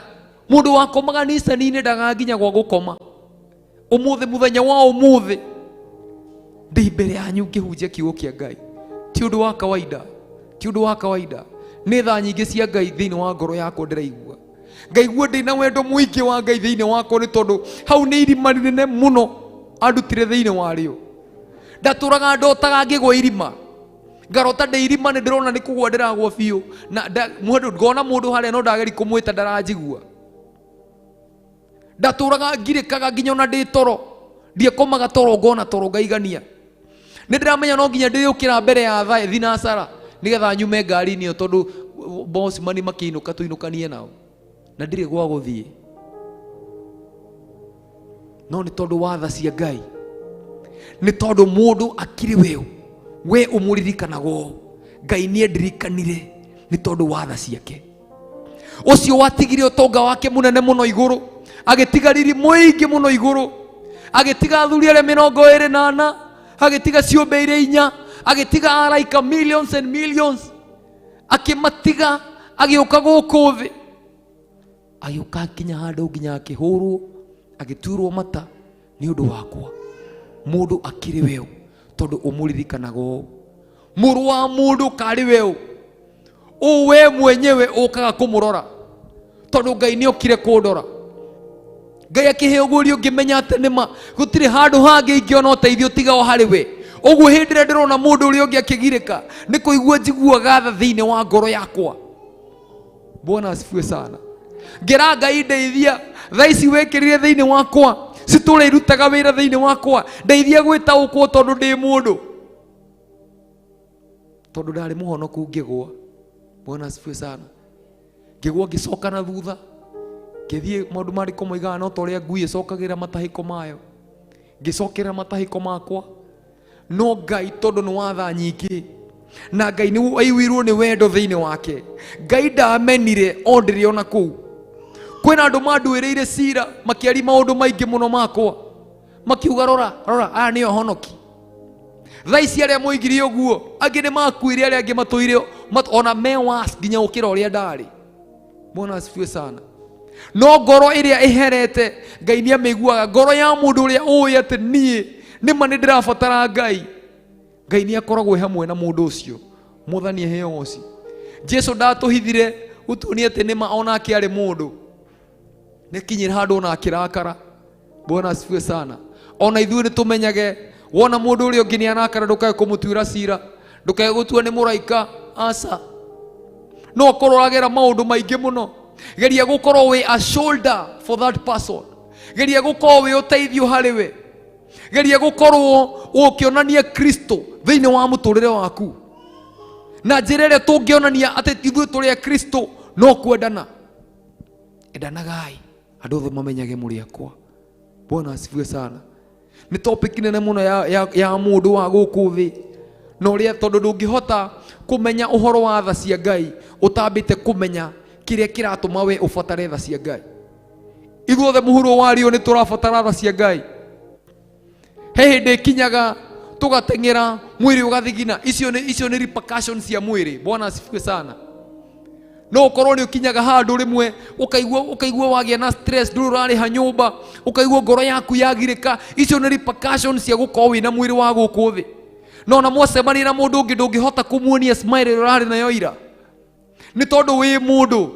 mũndũ wakomaga nicani-inĩ ndaga nginya gwa gũkoma, ũmũthĩ mũthenya wa ũmũthĩ ndĩ mbere yanyu ngĩhunjia kiugo kĩa Ngai. Ti ũndũ wa kawaida, ti ũndũ wa kawaida. Nĩ thaa nyingĩ cia Ngai thĩinĩ wa ngoro yakwa ndĩraigua. Ngaigua ndĩ na wendo mũingĩ wa Ngai thĩinĩ wakwa, nĩ tondũ hau nĩ irima rĩnene mũno andutire thĩinĩ warĩo. Ndatũraga ndotaga ngĩgwa irima, ngarota ndĩ irima, nĩ ndĩrona nĩ kũgwa ndĩragwa biũ, na ngona mũndũ harĩa no ndageri kũmwĩta ndaranjigua. Ndatũraga ngirĩkaga nginya ona ndĩ toro, ndiakomaga toro ngona toro ngaigania. Nĩ ndĩramenya no nginya ndĩyũkĩra mbere ya thaa thinacara nĩgetha nyume ngari-inĩ ĩyo, tondũ boss mani makĩinũka tũinũkanie nao, na ndirĩ gwa gũthiĩ. No nĩ tondũ wa tha cia Ngai, nĩ tondũ mũndũ akĩrĩ weũ, we ũmũririkanaga ũũ, Ngai nĩ endirikanire nĩ tondũ wa tha ciake. Ũcio watigire ũtonga wake mũnene mũno igũrũ, agĩtiga riri mũingĩ mũno igũrũ, agĩtiga athuri arĩa 24, agĩtiga ciũmbe iria inya, agĩtiga araika millions and millions, akĩmatiga, agĩũka gũkũ thĩ, agĩũka nginya handũ nginya akĩhũrwo, agĩturwo mata nĩ ũndũ wakwa. Mũndũ akĩrĩ weũ tondũ ũmũririkanaga ũũ. Mũrũ wa mũndũ karĩ weũ, ũũ we mwenyewe ũkaga kũmũrora, tondũ Ngai nĩ okire kũndora. Ngai akĩheo guorio ngĩmenya atĩ nĩ ma gũtirĩ handũ hangĩ ingĩona ũteithio tiga o harĩ we. Ũguo hĩndĩ ĩrĩa ndĩrona mũndũ ũrĩa ũngĩ akĩgirĩka, nĩ kũigua njiguaga tha thĩinĩ wa ngoro yakwa. Bwana asifiwe sana. Ngĩra Ngai ndeithia, tha ici wĩkĩrire thĩinĩ wakwa citũre irutaga wĩra thĩinĩ wakwa, ndeithia gwĩtaũkwo tondũ ndĩ mũndũ, tondũ ndarĩ mũhonoku ngĩgwa. Bwana asifiwe sana. Ngĩgwa ngĩcoka na thutha, ngĩthiĩ maũndũ marĩkũ moigaga no ta ũrĩa ngui ĩcokagĩra matahĩko mayo, ngĩcokerera matahĩko makwa. No Ngai tondũ nĩ wa tha nyingĩ, na Ngai nĩ aiguirwo nĩ wendo thĩinĩ wake, Ngai ndamenire o ndĩrĩ ona kũu. Kwĩna andũ manduĩrĩire cira, makĩaria maũndũ maingĩ mũno makwa, makiuga rora rora, aya nĩo honoki. Thaa ici arĩa moigire ũguo, angĩ nĩ makuire, arĩa angĩ matũire ona me worse nginya gũkĩra ũrĩa ndarĩ. Bwana asifiwe sana. No ngoro ĩrĩa ĩherete Ngai nĩ amĩiguaga. Ngoro ya mũndũ ũrĩa ũĩ atĩ niĩ nĩ ma nĩ ndĩrabatara Ngai, Ngai nĩ akoragwo hamwe na mũndũ ũcio. Mwathani aheo ũci. Jesu ndatũhithire gũtuonia atĩ nĩ ma onake arĩ mũndũ, nĩ akinyire handũ ona akĩrakara. Bwana asifiwe sana. Ona ithuĩ nĩ tũmenyage wona mũndũ ũrĩa ũngĩ nĩ arakara, ndũkae kũmũtuĩra cira, ndũkae gũtua nĩ mũraika, aca. No akorwo ũragera maũndũ maingĩ mũno, geria gũkorwo wĩ a shoulder for that person, geria gũkorwo wĩ ũteithio harĩ we, geria gũkorwo ũkĩonania Kristo thĩinĩ wa mũtũrĩre waku. Na njĩra ĩrĩa tũngĩonania atĩ ithuĩ tũrĩ a Kristo no kwendana. Endanagai andũ othe mamenyage mũrĩ akwa. Bwana asifiwe sana. Nĩ topic nene mũno ya mũndũ wa gũkũ thĩ, na ũrĩa tondũ ndũngĩhota kũmenya ũhoro wa tha cia Ngai ũtambĩte kũmenya kĩrĩa kĩratũma we ũbatare tha cia Ngai. Ithuothe mũhuro wa riũ nĩ tũrabatara tha cia Ngai. He hĩndĩ ĩkinyaga Tũgateng'era, mwĩrĩ ũgathigina. Icio nĩ repercussions cia mwĩrĩ. Bwana asifiwe sana. No ũkorwo nĩ ũkinyaga handũ rĩmwe ũkaigua wagĩa na stress, ndũrĩ ũrarĩha nyũmba, ũkaigua ngoro yaku yagirĩka. Icio nĩ repercussions cia gũkorwo wĩna mwĩrĩ wa gũkũ thĩ. No ona mwacemania na mũndũ ũngĩ, ndũngĩhota kũmuonia smile ĩrĩa ũrarĩ nayo ira, nĩ tondũ wĩ mũndũ.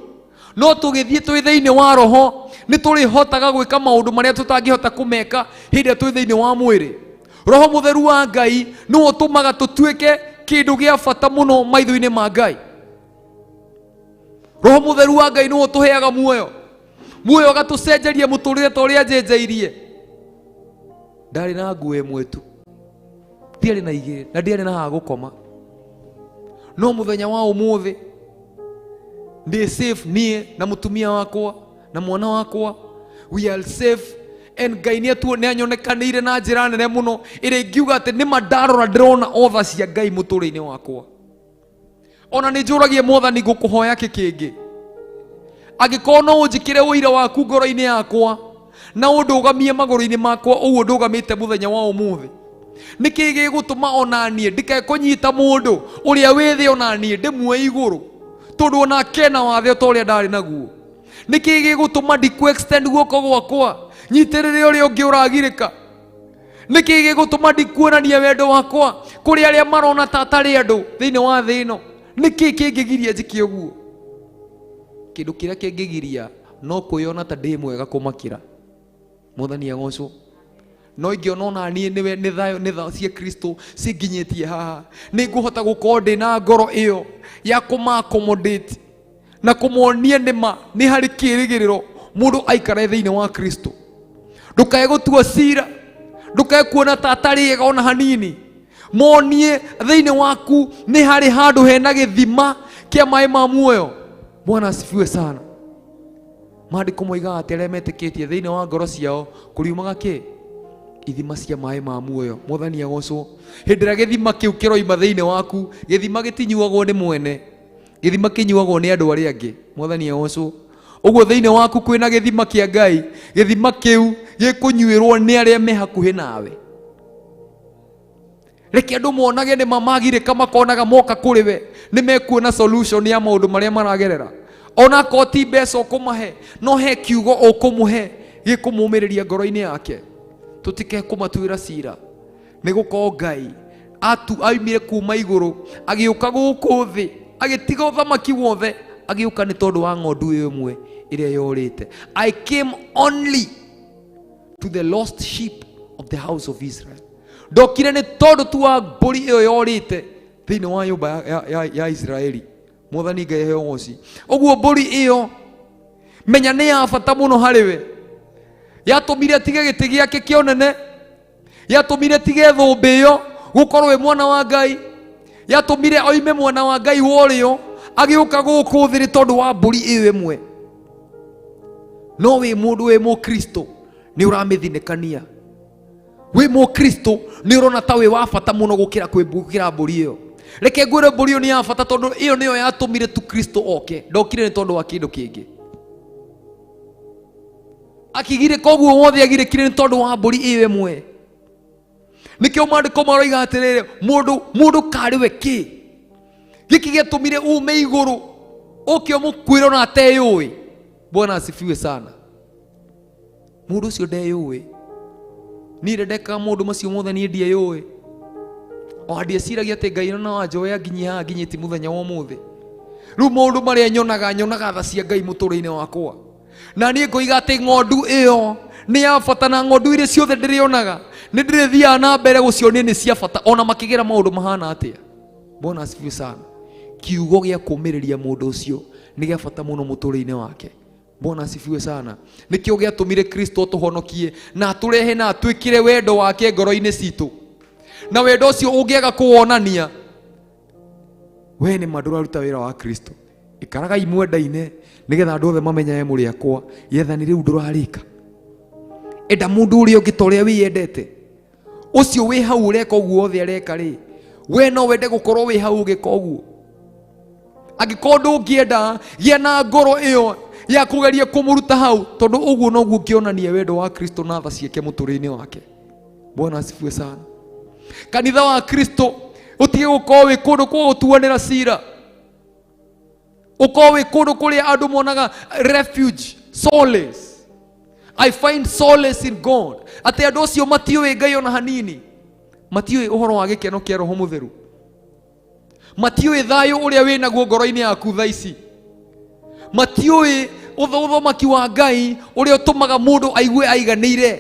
No tũgĩthiĩ twĩ thĩinĩ wa roho, nĩ tũrĩhotaga gwĩka maũndũ marĩa tũtangĩhota kũmeka hĩndĩ ĩrĩa twĩ thĩinĩ wa mwĩrĩ. Roho Mũtheru wa Ngai nĩwe ũtũmaga tũtuĩke kĩndũ gĩa bata mũno maitho-inĩ ma Ngai. Roho Mũtheru wa Ngai nĩwe ũtũheaga muoyo, muoyo ũgatũcenjeria mũtũrĩre ta ũrĩa njenjeirie. Ndarĩ na nguo ĩmwe tu, ndiarĩ na igĩrĩ, na ndiarĩ na ha gũkoma. No mũthenya wa ũmũthĩ ndĩ safe, niĩ na mũtumia wakwa na mwana wakwa, we are safe, and Ngai nĩ anyonekanĩire na njĩra nene mũno ĩrĩa ingiuga atĩ nĩma ndarora ndĩrona otha cia Ngai mũtũrĩre-inĩ wakwa. Ona nĩ njũragia Mwathani, ngũkũhoya kĩ kĩngĩ angĩkorwo no ũnjĩkĩre ũira waku ngoro-inĩ yakwa na ũndũgamie magũrũ-inĩ makwa ũguo ndũgamĩte mũthenya wa ũmũthĩ? Nĩkĩ gĩgũtũma ona niĩ ndikae kũnyita mũndũ ũrĩa wĩ thĩ, ona niĩ ndĩmuoe igũrũ, tondũ onake ena wathe o ta ũrĩa ndarĩ naguo? Nĩkĩ gĩgũtũma ndikũ extend guoko gwakwa nyitĩrĩre ũrĩa ũngĩ ũragirĩka? Nĩkĩ gĩgũtũma ndikuonania wendo wakwa kũrĩ arĩa marona ta atarĩ andũ thĩinĩ wa thĩ ĩno? Nĩkĩ kĩngĩgiria njĩke ũguo? Kĩndũ kĩrĩa kĩngĩgiria no kwĩyona ta ndĩ mwega kũmakĩra. Mwathani agocwo. No ingĩona ona niĩ nĩwe nĩ thayũ, nĩ tha cia Kristo cinginyĩtie haha, nĩ ngũhota gũkorwo ndĩ na ngoro ĩyo ya kũma accommodate na kũmonia nĩma nĩ harĩ kĩĩrĩgĩrĩro mũndũ aikare thĩinĩ wa Kristo. Ndũkae gũtua cira, ndũkae kuona ta atarĩ ega ona hanini. Monie thĩinĩ waku nĩ harĩ handũ hena gĩthima kĩa maĩ ma muoyo. Bwana asifiwe sana. Maandĩko moigaga atĩ arĩa metĩkĩtie, thĩinĩ wa ngoro ciao kũriumaga kĩ? Ithima cia maĩ ma muoyo. Mwathani agocwo. Hĩndĩ ĩrĩa gĩthima kĩu kĩroima thĩinĩ waku, gĩthima gĩtinyuagwo nĩ mwene, gĩthima kĩnyuagwo nĩ andũ arĩa angĩ. Mwathani agocwo. Ũguo thĩinĩ waku kwĩna gĩthima kĩa Ngai, gĩthima kĩu gĩkũnyuĩrwo nĩ arĩa me hakuhĩ nawe. Reke andũ monage nĩ mamagirĩka, makonaga moka kũrĩ we nĩ mekuona solution ya maũndũ marĩa maragerera. Ona akorwo ti mbeca ũkũmahe, no he kiugo ũkũmũhe gĩkũmũmĩrĩria ngoro-inĩ yake. Tũtike kũmatuĩra cira, nĩ gũkorwo Ngai atu aimire kuma igũrũ agĩũka gũkũ thĩ, agĩtiga ũthamaki wothe, agĩũka nĩ tondũ wa ng'ondu ĩyo ĩmwe ĩrĩa yorĩte. "I came only to the lost sheep of the house of Israel." Ndokire nĩ tondũ tu wa mbũri ĩyo yorĩte thĩinĩ wa nyũmba ya Israeli. Mwathani Ngai aheo ũgoci. Ũguo mbũri ĩyo, menya nĩ ya bata mũno harĩ we. Yatũmire atige gĩtĩ gĩake kĩa ũnene, yatũmire tige thũmbĩ ĩyo gũkorwo wĩ mwana wa Ngai, yatũmire oime mwana wa Ngai wa ũrĩo agĩũka gũkũ thĩ nĩ tondũ wa mbũri ĩyo ĩmwe. No wĩ mũndũ wĩ Mũkristo nĩ ũramĩthinĩkania, wĩ Mũkristo nĩ ũrona ta wĩ wa bata mũno gũkĩra mbũri ĩyo. Reke ngwĩre, mbũri ĩyo nĩ ya bata, tondũ ĩyo nĩyo yatũmire tu Kristo oke. Ndokire nĩ tondũ wa kĩndũ kĩngĩ akigirĩka ũguo wothe, agirĩkire nĩ tondũ wa mbũri ĩyo ĩmwe. Nĩkĩo maandĩko maroiga atĩrĩrĩ, mũndũ karĩ we kĩ gĩkĩ gĩatũmire ume igũrũ ũke ũmũkuĩre ona ateyũĩ? Bwana asifiwe sana. Mũndũ ũcio ndeyũĩ. Niĩ ndekaga maũndũ macio mothe, niĩ ndieyũĩ, ona ndieciragia atĩ Ngai no anjoe anginyie haha nginyĩtie mũthenya wa ũmũthĩ. Rĩu maũndũ marĩa nyonaga, nyonaga tha cia Ngai mũtũrĩre-inĩ wakwa, na niĩ ngoiga atĩ ng'ondu ĩyo nĩ ya bata, na ng'ondu iria ciothe ndĩrĩonaga nĩ ndĩrĩthiaga na mbere gũcionia nĩ cia bata, ona makĩgera maũndũ mahana atĩa. Bwana asifiwe sana. Kiugo gĩa kũmĩrĩria mũndũ ũcio nĩ gĩa bata mũno mũtũrĩre-inĩ wake. Bwana asifiwe sana. Nĩkĩo gĩatũmire Kristo atũhonokie na atũrehe na atwĩkĩre wendo wake ngoro-inĩ citũ, na wendo ũcio ũngĩaga kũwonania, we nĩ ma ndũraruta wĩra wa Kristo. Ikaragai mwendaine nĩgetha andũ othe mamenyage mũrĩ akwa. Gĩathani rĩu ndũrarĩka. Enda mũndũ ũrĩa ũngĩ ta ũrĩa wĩyendete. Ũcio wĩ hau ũreka ũguo wothe areka rĩ, we no wende gũkorwo wĩ hau ũgĩka ũguo? Angĩkorwo ndũngĩenda, gĩa na ngoro ĩyo ya kũgeria kũmũruta hau, tondũ ũguo noguo ũngĩonania wendo wa Kristo na tha ciake mũtũrĩre-inĩ wake. Bwana asifiwe sana. Kanitha wa Kristo ũtige gũkorwo wĩ kũndũ kwa gũtuanĩra cira, ũkorwo wĩ kũndũ kũrĩa andũ monaga refuge, solace. I find solace in God. Atĩ andũ acio matiũĩ Ngai ona hanini, matiũĩ ũhoro wa gĩkeno kĩa Roho Mũtheru, matiũĩ thayũ ũrĩa wĩ naguo ngoro-inĩ yaku thaa ici, matiũĩ ũthamaki wa Ngai ũrĩa ũtũmaga mũndũ aigue aiganĩire,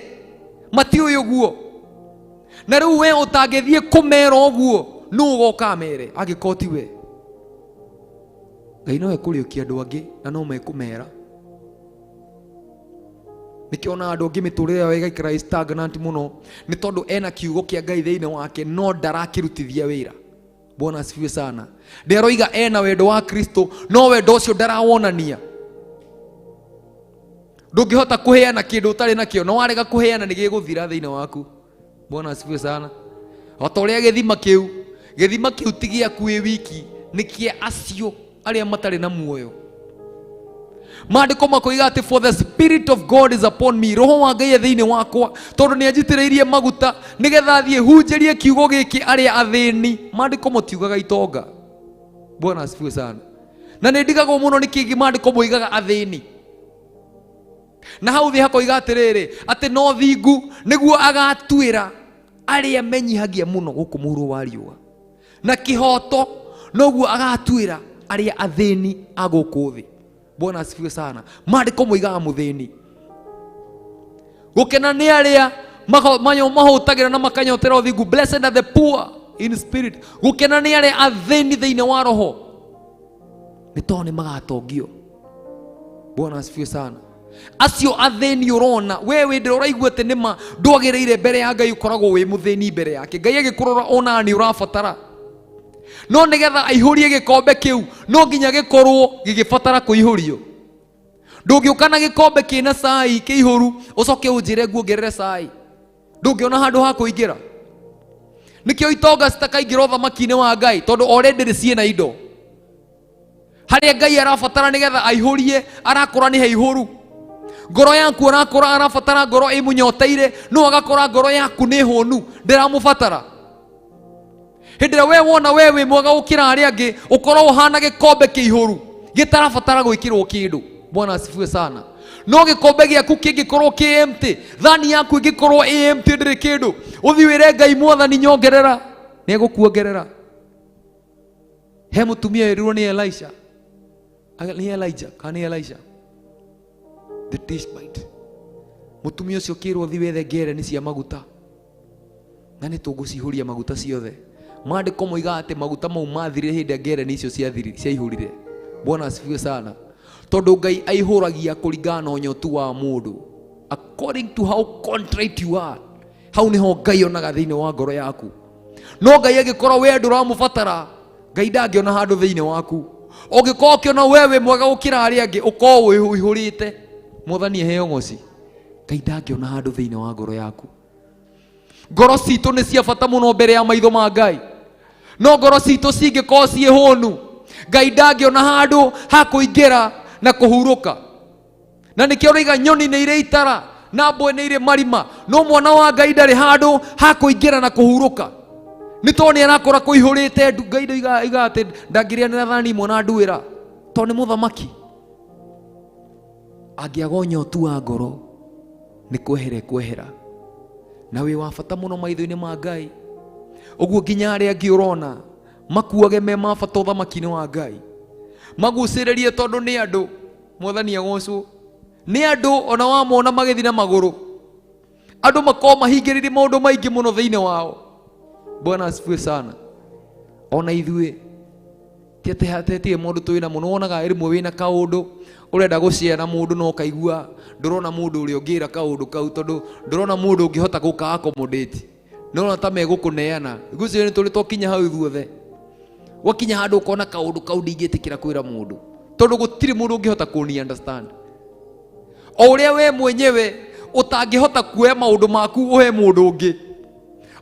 matiũĩ ũguo. Na rĩu we ũtangĩthiĩ kũmera ũguo, nũ ũgoka amere angĩkorwo ti we? Ngai no ekũrĩũkia andũ angĩ na no mekũmera. Nĩkĩo ona andũ angĩ mĩtũrĩre yao ĩgaikara ĩ stagnant mũno, nĩ tondũ ena kiugo kĩa Ngai thĩinĩ wake no ndarakĩrutithia wĩra. Bwana asifiwe sana. Ndĩaroiga ena wendo wa Kristo, no wendo ũcio ndarawonania. Ndũngĩhota kũheana kĩndũ ũtarĩ nakĩo, na warega kũheana nĩ gĩgũthira thĩinĩ waku. Bwana asifiwe sana. O ta ũrĩa gĩthima kĩu, gĩthima kĩu ti gĩaku wĩ wiki, nĩ kĩa acio arĩa matarĩ na muoyo. Maandĩko makoiga atĩ for the spirit of God is upon me, roho wa Ngai e thĩinĩ wakwa, tondũ nĩ anjitĩrĩirie maguta nĩgetha thiĩ hunjĩrie kiugo gĩkĩ arĩa athĩni. Maandĩko matiugaga itonga. Bwana asifiwe sana. Na nĩ ndigagwo mũno nĩ kĩngĩ maandĩko moigaga athĩni. Na hau thĩ hakoiga atĩrĩrĩ, atĩ no thingu nĩguo agatuĩra arĩa menyihagia mũno gũkũ mũhuro wa riũa, na kĩhoto noguo agatuĩra arĩa athĩni a gũkũ thĩ. Bwana asifiwe sana. Maandĩko moigaga mũthĩni. Gũkena nĩ arĩa mahũtagĩra na makanyotera ũthingu. Blessed are the poor in spirit. Gũkena nĩ arĩa athĩni thĩinĩ wa roho, nĩ tondũ nĩ magatongio. Bwana asifiwe sana. Acio athĩni ũrona we wĩ ndĩra ũraigua atĩ nĩma ndwagĩrĩire mbere ya Ngai, ũkoragwo wĩ mũthĩni mbere yake. Ngai agĩkũrora onaga nĩ ũrabatara, no nĩgetha aihũrie gĩkombe kĩu no nginya gĩkorwo gĩgĩbatara kũihũrio. Ndũngĩũka na gĩkombe kĩna cai kĩihũru ũcoke ũnjĩre nguongerere cai, ndũngĩona handũ ha kũingĩra. Nĩkĩo itonga citakaingĩra ũthamaki-inĩ wa Ngai, tondũ already ciĩna indo. Harĩa Ngai arabatara nĩgetha aihũrie, arakora nĩ haihũru. Ngoro yaku arakora arabatara ngoro ĩmũnyoteire, no agakora ngoro yaku nĩ hũnu, ndĩramũbatara. Hĩndĩ ĩrĩa we wona we wĩ mwega gũkĩra arĩa angĩ, ũkorwo ũhana gĩkombe kĩihũru gĩtarabatara gwĩkĩrwo kĩndũ. Bwana asifiwe sana. No gĩkombe gĩaku kĩngĩkorwo kĩ empty, thani yaku ĩngĩkorwo ĩ empty ndĩrĩ kĩndũ, ũthiĩ wĩre Ngai, Mwathani nyongerera, nĩ egũkuongerera. He mũtumia werirwo nĩ Elisha, nĩ Elijah, kana nĩ Elisha the Tishbite. Mũtumia ũcio kĩrwo thiĩ wethe ngereni cia maguta na nĩ tũgũcihũria maguta ciothe. Maandĩko moigaga atĩ maguta mau mathirire hĩndĩ ĩrĩa ngereni icio ciaihũrire. Bwana asifiwe sana. Tondũ Ngai aihũragia kũringana na ũnyotu wa mũndũ, according to how contrite you are, hau nĩho Ngai onaga thĩinĩ wa ngoro yaku. No Ngai angĩkorwo we ndũramũbatara, Ngai ndangĩona handũ thĩinĩ waku. Ũngĩkorwo ũkĩona we wĩ mwega gũkĩra arĩa angĩ, ũkorwo wĩihũrĩte, Mwathani eheo ng'oci, Ngai ndangĩona handũ thĩinĩ wa ngoro yaku. Ngoro citũ nĩ cia bata mũno mbere ya maitho ma Ngai, no ngoro citũ cingĩkorwo ciĩ hũnu, Ngai ndangĩona handũ ha kũingĩra na kũhurũka. Na nĩkĩo ũraiga nyoni nĩ irĩ itara na mbwe nĩ irĩ marima, no mwana wa Ngai ndarĩ handũ ha kũingĩra na kũhurũka, nĩ tondũ nĩ arakora kũihũrĩte ndu. Ngai ndoiga atĩ ndangĩrĩanĩra thani imwe na nduĩra, tondũ nĩ mũthamaki. Angĩaga ũnyotu wa ngoro nĩ kwehera ekwehera, na wĩ wa bata mũno maitho-inĩ ma Ngai. Ũguo nginya arĩa angĩ ũrona makuage me ma bata ũthamaki-inĩ wa Ngai, magucĩrĩrie tondũ nĩ andũ. Mwathani agocwo nĩ andũ, ona wamona magĩthiĩ na magũrũ, andũ makorwo mahingĩrĩirie maũndũ maingĩ mũno thĩinĩ wao. Bwana asifiwe sana. Ona ithuĩ ti atĩ hatirĩ mũndũ twĩ namo, nĩwonaga rĩmwe wĩna kaũndũ ũrenda gũshare na mũndũ, no ũkaigua ndũrona mũndũ ũrĩa ũngĩra kaũndũ kau, tondũ ndũrona mũndũ ũngĩhota gũka accommodate, nĩũrona ta megũkũneana. Ngwĩciria nĩ tũrĩ twakinya hau ithuothe, wakinya handũ ũkona kaũndũ kau ndingĩtĩkĩra kwĩra mũndũ, tondũ gũtirĩ mũndũ ũngĩhota kũni understand. O ũrĩa we mwenyewe ũtangĩhota kuoya maũndũ maku ũhe mũndũ ũngĩ,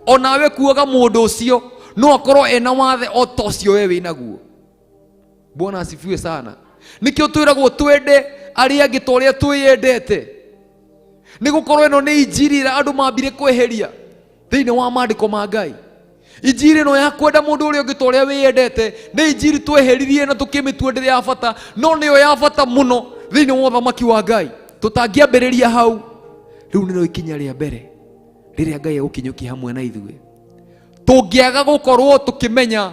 onawe kuoga mũndũ ũcio no akorwo ena wathe o ta ũcio we wĩnaguo. Bwana asifiwe sana. Nĩkĩo twĩragwo twende arĩa angĩ ta ũrĩa twĩyendete, nĩ gũkorwo ĩno nĩ injiri ĩrĩa andũ mambire kweheria thĩinĩ wa maandĩko ma Ngai. Injiri ĩno ya kwenda mũndũ ũrĩa ũngĩ ta ũrĩa wĩyendete nĩ injiri tweheririe na tũkĩmĩtua ndĩrĩ ya bata, no nĩyo ya bata mũno thĩinĩ wa ũthamaki wa Ngai. Tũtangĩambĩrĩria hau, rĩu nĩrĩo ikinya rĩa mbere rĩrĩa Ngai egũkinyũkia hamwe na ithuĩ. Tũngĩaga gũkorwo tũkĩmenya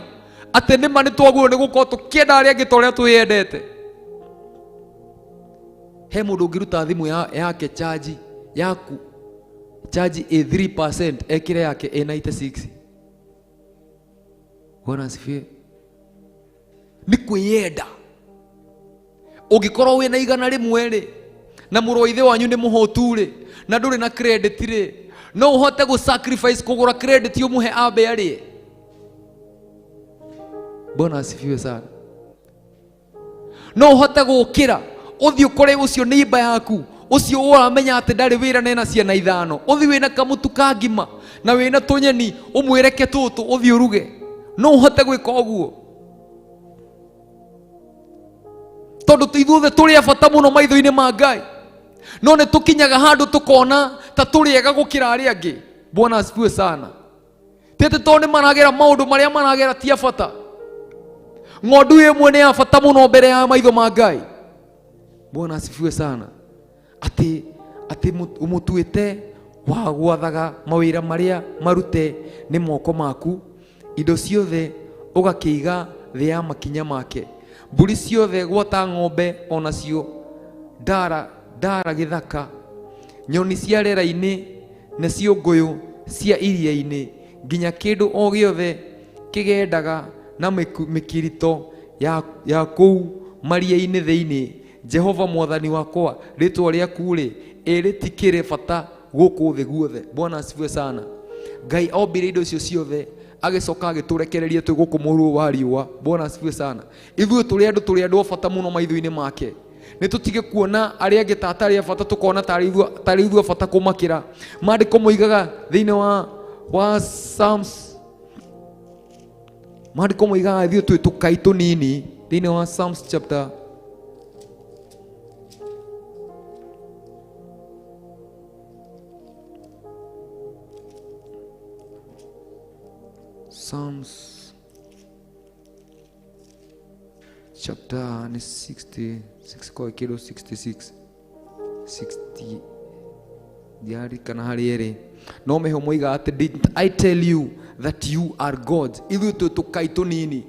atĩ nĩma nĩ twagĩrĩirwo nĩ gũkorwo tũkĩenda arĩa angĩ ta ũrĩa twĩyendete. He mũndũ ũngĩruta thimũ yake charge yaku charge ĩ 3% ekĩre yake ĩ 96. Bwana asifiwe. Nĩ kwĩyenda. Ũngĩkorwo wĩna 100 rĩ, na mũrũ wa ithe wanyu nĩ mũhũtu rĩ, na ndũrĩ na credit rĩ, no ũhote gũ sacrifice kũgũra credit ũmũhe ambe arĩe. Bwana asifiwe sana. No ũhote gũkĩra ũthiĩ ũkore ũcio neighbor yaku, ũcio ũramenya atĩ ndarĩ wĩra na ena ciana 5, ũthiĩ wĩna kamũtu ka ngima na wĩna tũnyeni ũmwĩreke tũtũ ũthiĩ ũruge. No ũhote gwĩka ũguo tondũ ithuothe tũrĩ a bata mũno maitho-inĩ ma Ngai, no nĩ tũkinyaga handũ tũkona ta tũrĩ ega gũkĩra arĩa angĩ. Bwana asifiwe sana. Ti atĩ tondũ nĩ maragera maũndũ marĩa maragera ti a bata. Ng'ondu ĩmwe nĩ ya bata mũno mbere ya maitho ma Ngai. Bwana asifiwe sana. Atĩ ũmũtuĩte wa gwathaga mawĩra marĩa marute nĩ moko maku, indo ciothe ũgakĩiga thĩ ya makinya make. Mbũri ciothe gwata ng'ombe onacio ndara gĩthaka, nyoni cia rĩera-inĩ na ciũngũyũ cia iria-inĩ, nginya kĩndũ o gĩothe kĩgendaga na mĩkirito ya kũu maria-inĩ thĩinĩ. Jehova mwathani wakwa, rĩtwa rĩaku rĩ, ĩ rĩtikĩrĩ bata gũkũ thĩ guothe. Bwana asifiwe sana. Ngai ombire indo icio ciothe agĩcoka agĩtũrekereria twĩ gũkũ mũhuro wa riũa. Bwana asifiwe sana. Ithuĩ tũrĩ andũ, tũrĩ andũ a bata mũno maitho-inĩ make. Nĩ tũtige kuona arĩa angĩ ta atarĩ a bata, tũkona tarĩ ithuĩ a bata kũmakĩra. Maandĩko moigaga thĩinĩ wa Psalms, maandĩko moigaga ithuĩ twĩ tũkai tũnini thĩinĩ wa Psalms chapter Psalms chapter ni 66 kwa kilo 66 60 diari kana harĩ ĩrĩ. No meho moiga atĩ didn't I tell you that you are God. Ithuĩ twĩ tũkai tũnini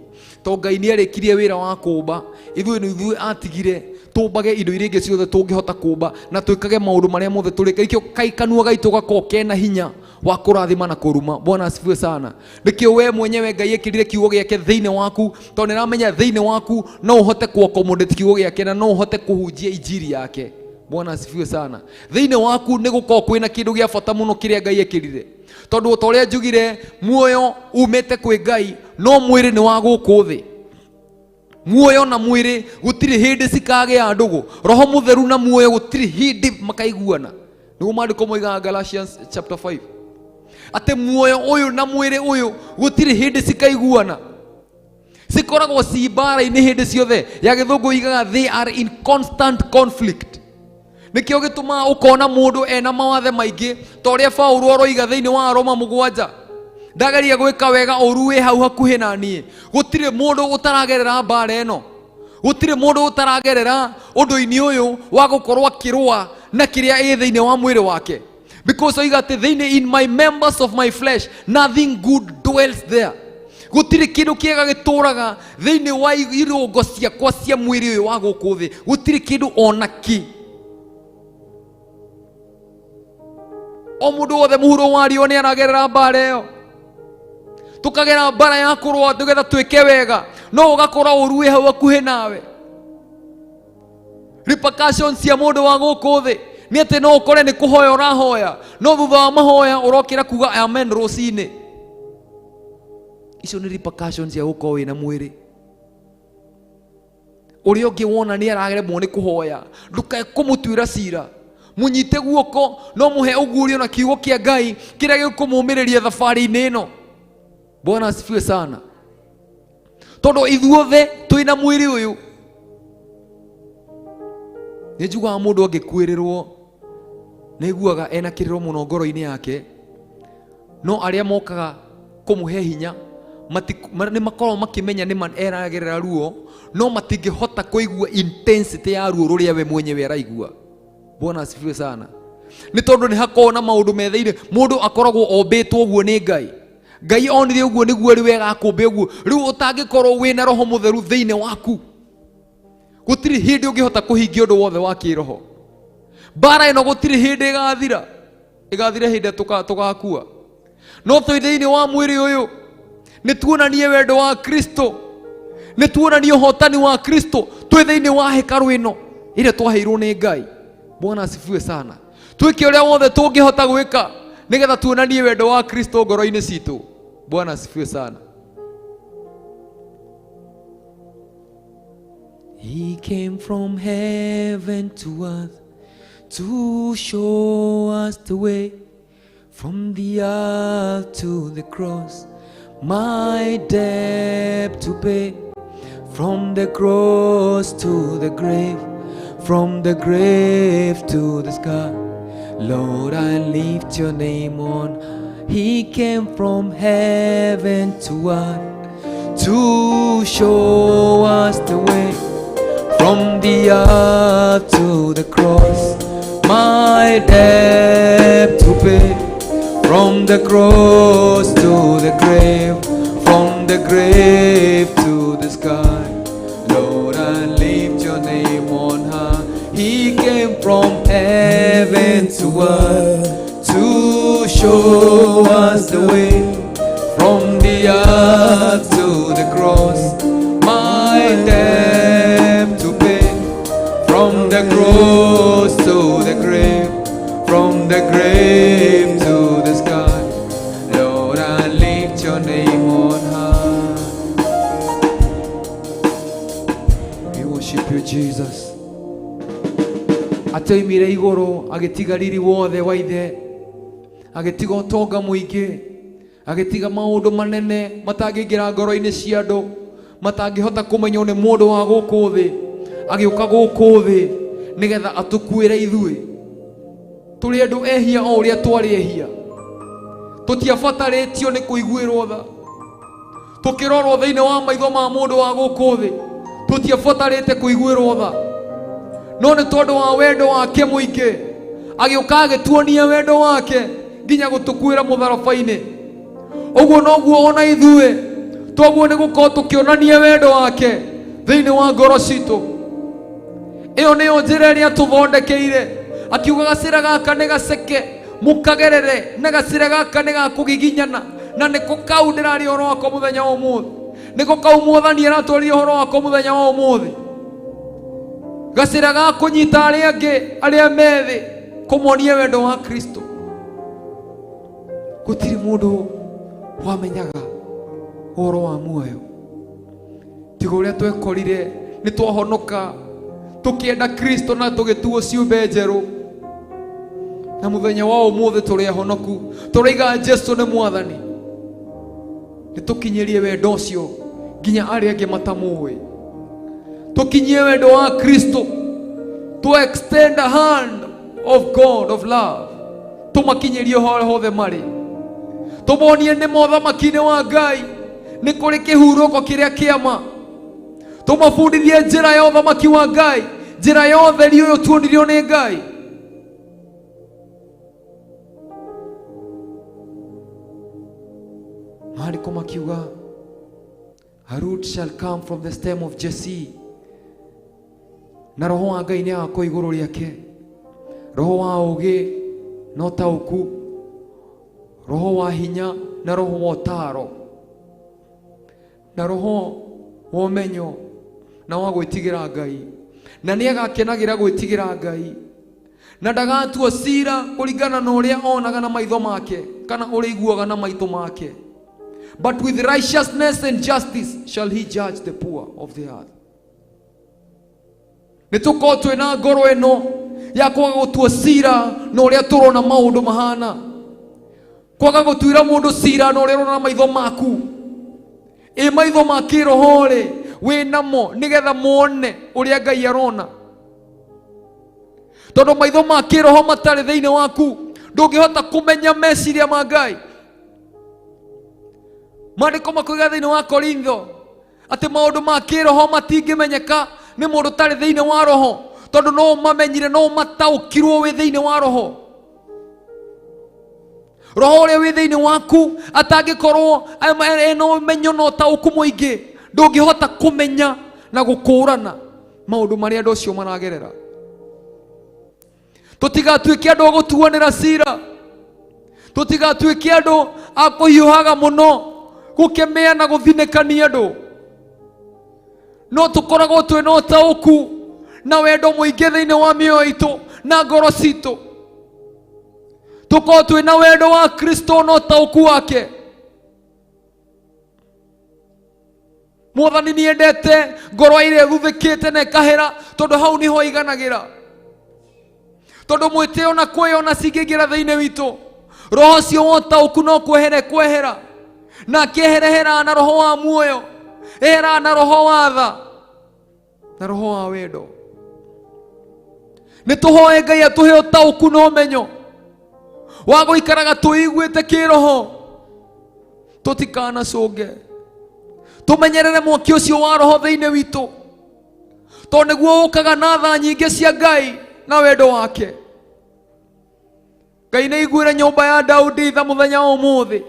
to Ngai nĩ arĩkirie wĩra wa kũũmba, ithuĩ nĩ ithuĩ atigire tũmbage indo iria ingĩ ciothe tũngĩhota kũũmba na twĩkage maũndũ marĩa mothe tũrĩka. Ikĩo kai kanua gaitũ gakorwo kena hinya wa kũrathima na kũruma. Bwana asifiwe sana. Nĩkĩo we mwenyewe Ngai ekĩrire kiugo gĩake thĩinĩ waku, tondũ nĩaramenya thĩinĩ waku no ũhote kũ-accommodate kiugo gĩake na no ũhote kũhunjia injiri yake. Bwana asifiwe sana. Thĩinĩ waku nĩ gũkorwo kwĩna kĩndũ gĩa bata mũno kĩrĩa Ngai ekĩrire, tondũ ta ũrĩa njugire muoyo umĩte kwĩ Ngai no mwĩrĩ nĩ wa gũkũ thĩ. Muoyo na mwĩrĩ gũtirĩ hĩndĩ cikagĩa ndũgũ. Roho mũtheru na muoyo gũtirĩ hĩndĩ makaiguana. Nĩguo maandĩko moigaga Galatians chapter 5 atĩ muoyo ũyũ na mwĩrĩ ũyũ gũtirĩ hĩndĩ cikaiguana, cikoragwo ci mbara-inĩ hĩndĩ ciothe. Ya gĩthũngũ igaga they are in constant conflict. Nĩkĩo gĩtũmaga ũkona mũndũ ena mawathe maingĩ, ta ũrĩa Paũlũ aroiga thĩinĩ wa Roma 7, ndageria gwĩka wega ũru wĩ hau hakuhĩ na niĩ. Gũtirĩ mũndũ ũtaragerera mbara ĩno, gũtirĩ mũndũ ũtaragerera ũndũ-inĩ ũyũ wa gũkorwo akĩrũa na kĩrĩa ĩ thĩinĩ wa mwĩrĩ wake. Because oiga atĩ thĩinĩ, in my members of my flesh nothing good dwells there. Gũtirĩ kĩndũ kĩega gĩtũraga thĩinĩ wa irũngo ciakwa cia mwĩrĩ ũyũ wa gũkũ thĩ, gũtirĩ kĩndũ ona kĩ. O mũndũ wothe mũhuro wa riũa nĩ aragerera mbara ĩyo, tũkagera mbara ya kũrũa nĩgetha twĩke wega, no ũgakora ũru wĩ hau hakuhĩ nawe. Repercussions cia mũndũ wa gũkũ thĩ nĩ atĩ no ũkore nĩ kũhoya ũrahoya, no thutha wa mahoya ũrokĩra kuga amen rũcinĩ. Icio nĩ repercussions cia gũkorwo wĩna mwĩrĩ. Ũrĩa ũngĩ wona nĩ araremwo nĩ kũhoya, ndũkae kũmũtuĩra cira, mũnyite guoko, no mũhe ũguũrio na kiugo kĩa Ngai kĩrĩa gĩkũmũmĩrĩria thabarĩ-inĩ ĩno. Bwana asifiwe sana. Tondũ ithuothe twĩna mwĩrĩ ũyũ. Nĩ njugaga mũndũ angĩkuĩrĩrwo nĩ aiguaga ena kĩrĩro mũno ngoro-inĩ yake, no arĩa mokaga Kũmũhe hinya. Nĩ makoragwo makĩmenya nĩ ma eragerera ruo, no matingĩhota kũigua intensity ya ruo rũrĩa we mwenyewe araigua. Bwana asifiwe sana. Nĩ tondũ nĩ hakoragwo na maũndũ metheire. Mũndũ akoragwo ombĩtwo ũguo nĩ Ngai. Ngai onire ũguo nĩguo rĩu wega akũmbe ũguo. Rĩu ũtangĩkorwo wĩna Roho Mũtheru thĩinĩ waku, gũtirĩ hĩndĩ ũngĩhota kũhingia ũndũ wothe wa kĩroho. Mbara ĩno gũtirĩ hĩndĩ ĩgathira, ĩgathira hĩndĩ ĩrĩa tũgakua. No twĩ thĩinĩ wa mwĩrĩ ũyũ, nĩ tuonanie wendo wa Kristo, nĩ tuonanie ũhotani wa Kristo twĩ thĩinĩ wa hekarũ ĩno ĩrĩa twaheirwo nĩ Ngai. Bwana asifiwe sana. Twĩke ũrĩa wothe tũngĩhota gwĩka nĩgetha tuonanie wendo wa Kristo ngoro-inĩ citũ. Bwana asifiwe sana. He came from heaven to earth to show us the way. From the earth to the cross, my debt to pay. From the cross to the grave, from the grave to the sky. Lord, I lift your name on. He came from heaven to earth to show us the way. From the earth to the cross, my debt to pay. From the cross to the grave, from the grave to the sky. Lord, I lift your name on high. He came from heaven to earth to show us the way. From the earth to the cross, my debt to pay. From the cross to the grave, from the grave to the sky. Lord, I lift your name on high. We worship you, Jesus. Atoimire igũrũ agĩtiga riri wothe wa ithe, agĩtiga ũtonga mũingĩ, agĩtiga maũndũ manene matangĩingĩra ngoro-inĩ cia andũ, matangĩhota kũmenywo nĩ mũndũ wa gũkũ thĩ. Agĩũka gũkũ thĩ nĩgetha atũkuĩre ithuĩ tũrĩ andũ ehia o ũrĩa twarĩ ehia. Tũtiabatarĩtio nĩ kũiguĩrwo tha. Tũkĩrorwo thĩinĩ wa maitho ma mũndũ wa gũkũ thĩ, tũtiabatarĩte kũiguĩrwo tha. No nĩ tondũ wa wendo wake mũingĩ, agĩũka agĩtuonia wendo wake nginya gũtũkuĩra mũtharaba-inĩ. Ũguo noguo ona ithuĩ twaguo nĩ gũkorwo tũkĩonania wendo wake thĩinĩ wa ngoro citũ. Ĩyo nĩyo njĩra ĩrĩa tũthondekeire. Akiuga gacĩra gaka nĩ gaceke, mũkagerere, na gacĩra gaka nĩ gakũgiginyana. Na nĩko kau ndĩraria ũhoro wako mũthenya wa ũmũthĩ. Nĩko kau Mwathani aratwaria ũhoro wako mũthenya wa ũmũthĩ. Gacĩra ga kũnyita arĩa angĩ arĩa methĩ, kũmonia wendo wa Kristo. Gũtirĩ mũndũ wamenyaga ũhoro wa muoyo tiga ũrĩa twekorire nĩ twahonoka, tũkĩenda Kristo na tũgĩtuo ciũmbe njerũ. Na mũthenya wa ũmũthĩ tũrĩ ahonoku, tũraiga Jesu nĩ Mwathani. Nĩ tũkinyĩrie wendo ũcio nginya arĩa angĩ matamũĩ. Tũkinyie wendo wa Kristo, to extend a hand of God of love, tũmakinyĩrie harĩa hothe marĩ, tũmonie nĩ mothamaki-inĩ wa Ngai nĩ kũrĩ kĩhurũko kĩrĩa kĩama. Tũmabundithie njĩra ya ũthamaki wa Ngai, njĩra ya ũtheri ũyũ tuonirio nĩ Ngai. Maandĩko makiuga, a root shall come from the stem of Jesse, na roho wa Ngai nĩ agakorwo igũrũ rĩake, roho wa ũũgĩ na ũtaũku, roho wa hinya na roho wa ũtaaro, na roho wa ũmenyo na wa gwĩtigĩra Ngai. Na nĩ agakenagĩra gwĩtigĩra Ngai, na ndagatua cira kũringana na ũrĩa onaga na maitho make kana ũrĩa aiguaga na maitho make. But with righteousness and justice shall he judge the poor of the earth. Nĩ tũkorwo twĩna ngoro ĩno ya kwaga gũtua cira na ũrĩa tũrona maũndũ mahana, kwaga gũtuĩra mũndũ cira na ũrĩa ũrona na maitho maku. Ĩ maitho ma kĩroho rĩ, wĩ namo nĩgetha mone ũrĩa Ngai arona. Tondũ maitho ma kĩroho matarĩ thĩinĩ waku, ndũngĩhota kũmenya meciria ma Ngai. Maandĩko makoiga thĩinĩ wa Korintho atĩ maũndũ ma kĩroho matingĩmenyeka nĩ mũndũ ũtarĩ thĩinĩ wa roho, tondũ no ũmamenyire, no ũmataũkirwo wĩ thĩinĩ wa roho. Roho ũrĩa wĩ thĩinĩ waku atangĩkorwo ena ũmenyo na ũtaũku mũingĩ, ndũngĩhota kũmenya na gũkũrana maũndũ marĩa andũ acio maragerera. Tũtigatuĩke andũ a gũtuanĩra cira, tũtigatuĩke andũ a kũhiũhaga mũno gũkemea na gũthinĩkania andũ, no tũkoragwo twĩna ũtaũku na wendo mũingĩ thĩinĩ wa mĩoyo itũ na ngoro citũ, tũkorwo twĩna wendo wa Kristo na ũtaũku wake. Mwathani nĩendete ngoro ĩrĩa ĩthuthĩkĩte na ĩkahera, tondũ hau nĩho aiganagĩra. Tondũ mwĩtĩo na kwĩyona cingĩingĩra thĩinĩ witũ, roho ũcio wa ũtaũku no kwehere kwehera, na akĩeherehera na roho wa muoyo, ehera na roho wa tha na roho wa wendo. Nĩ tũhoe Ngai atũhe ũtaũku na ũmenyo wa gũikaraga tũiguĩte kĩroho, tũtikanacũnge, tũmenyerere mwaki ũcio wa roho thĩinĩ witũ, tondũ nĩguo ũkaga na tha nyingĩ cia Ngai na wendo wake. Ngai nĩ aiguĩre nyũmba ya Daudi tha mũthenya wa ũmũthĩ.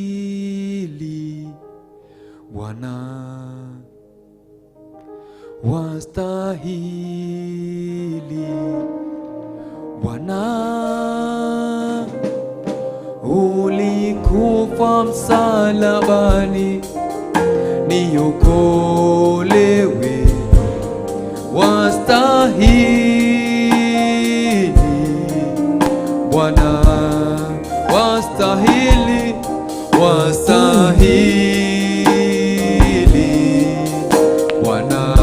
Wastahili Bwana, wastahili Bwana, ulikufa msalabani niokolewe. Wastahili Bwana, wastahili, wastahili Bwana,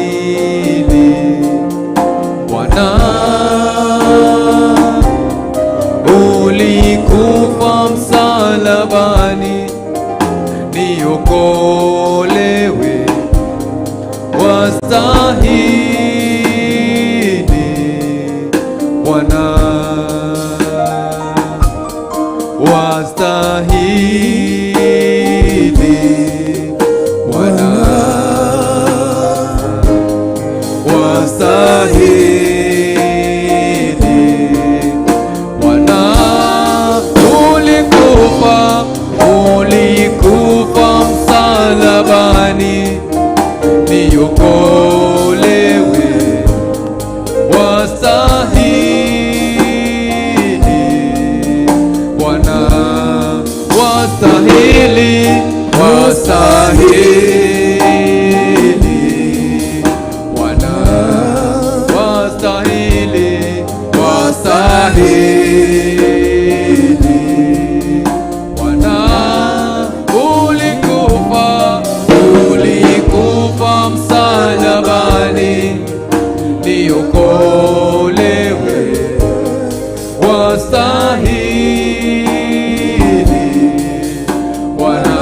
wastahili Bwana, ulikufa msalabani niokolewe. Wastahili Bwana, wastahili Bwana, wastahili Bwana, ulikufa, ulikufa msalabani niokolewe. Wastahili Bwana, wastahili, wastahili Bwana, wastahili, wastahili Bwana, ulikufa, ulikufa msalabani niokolewe. Wastahili Bwana,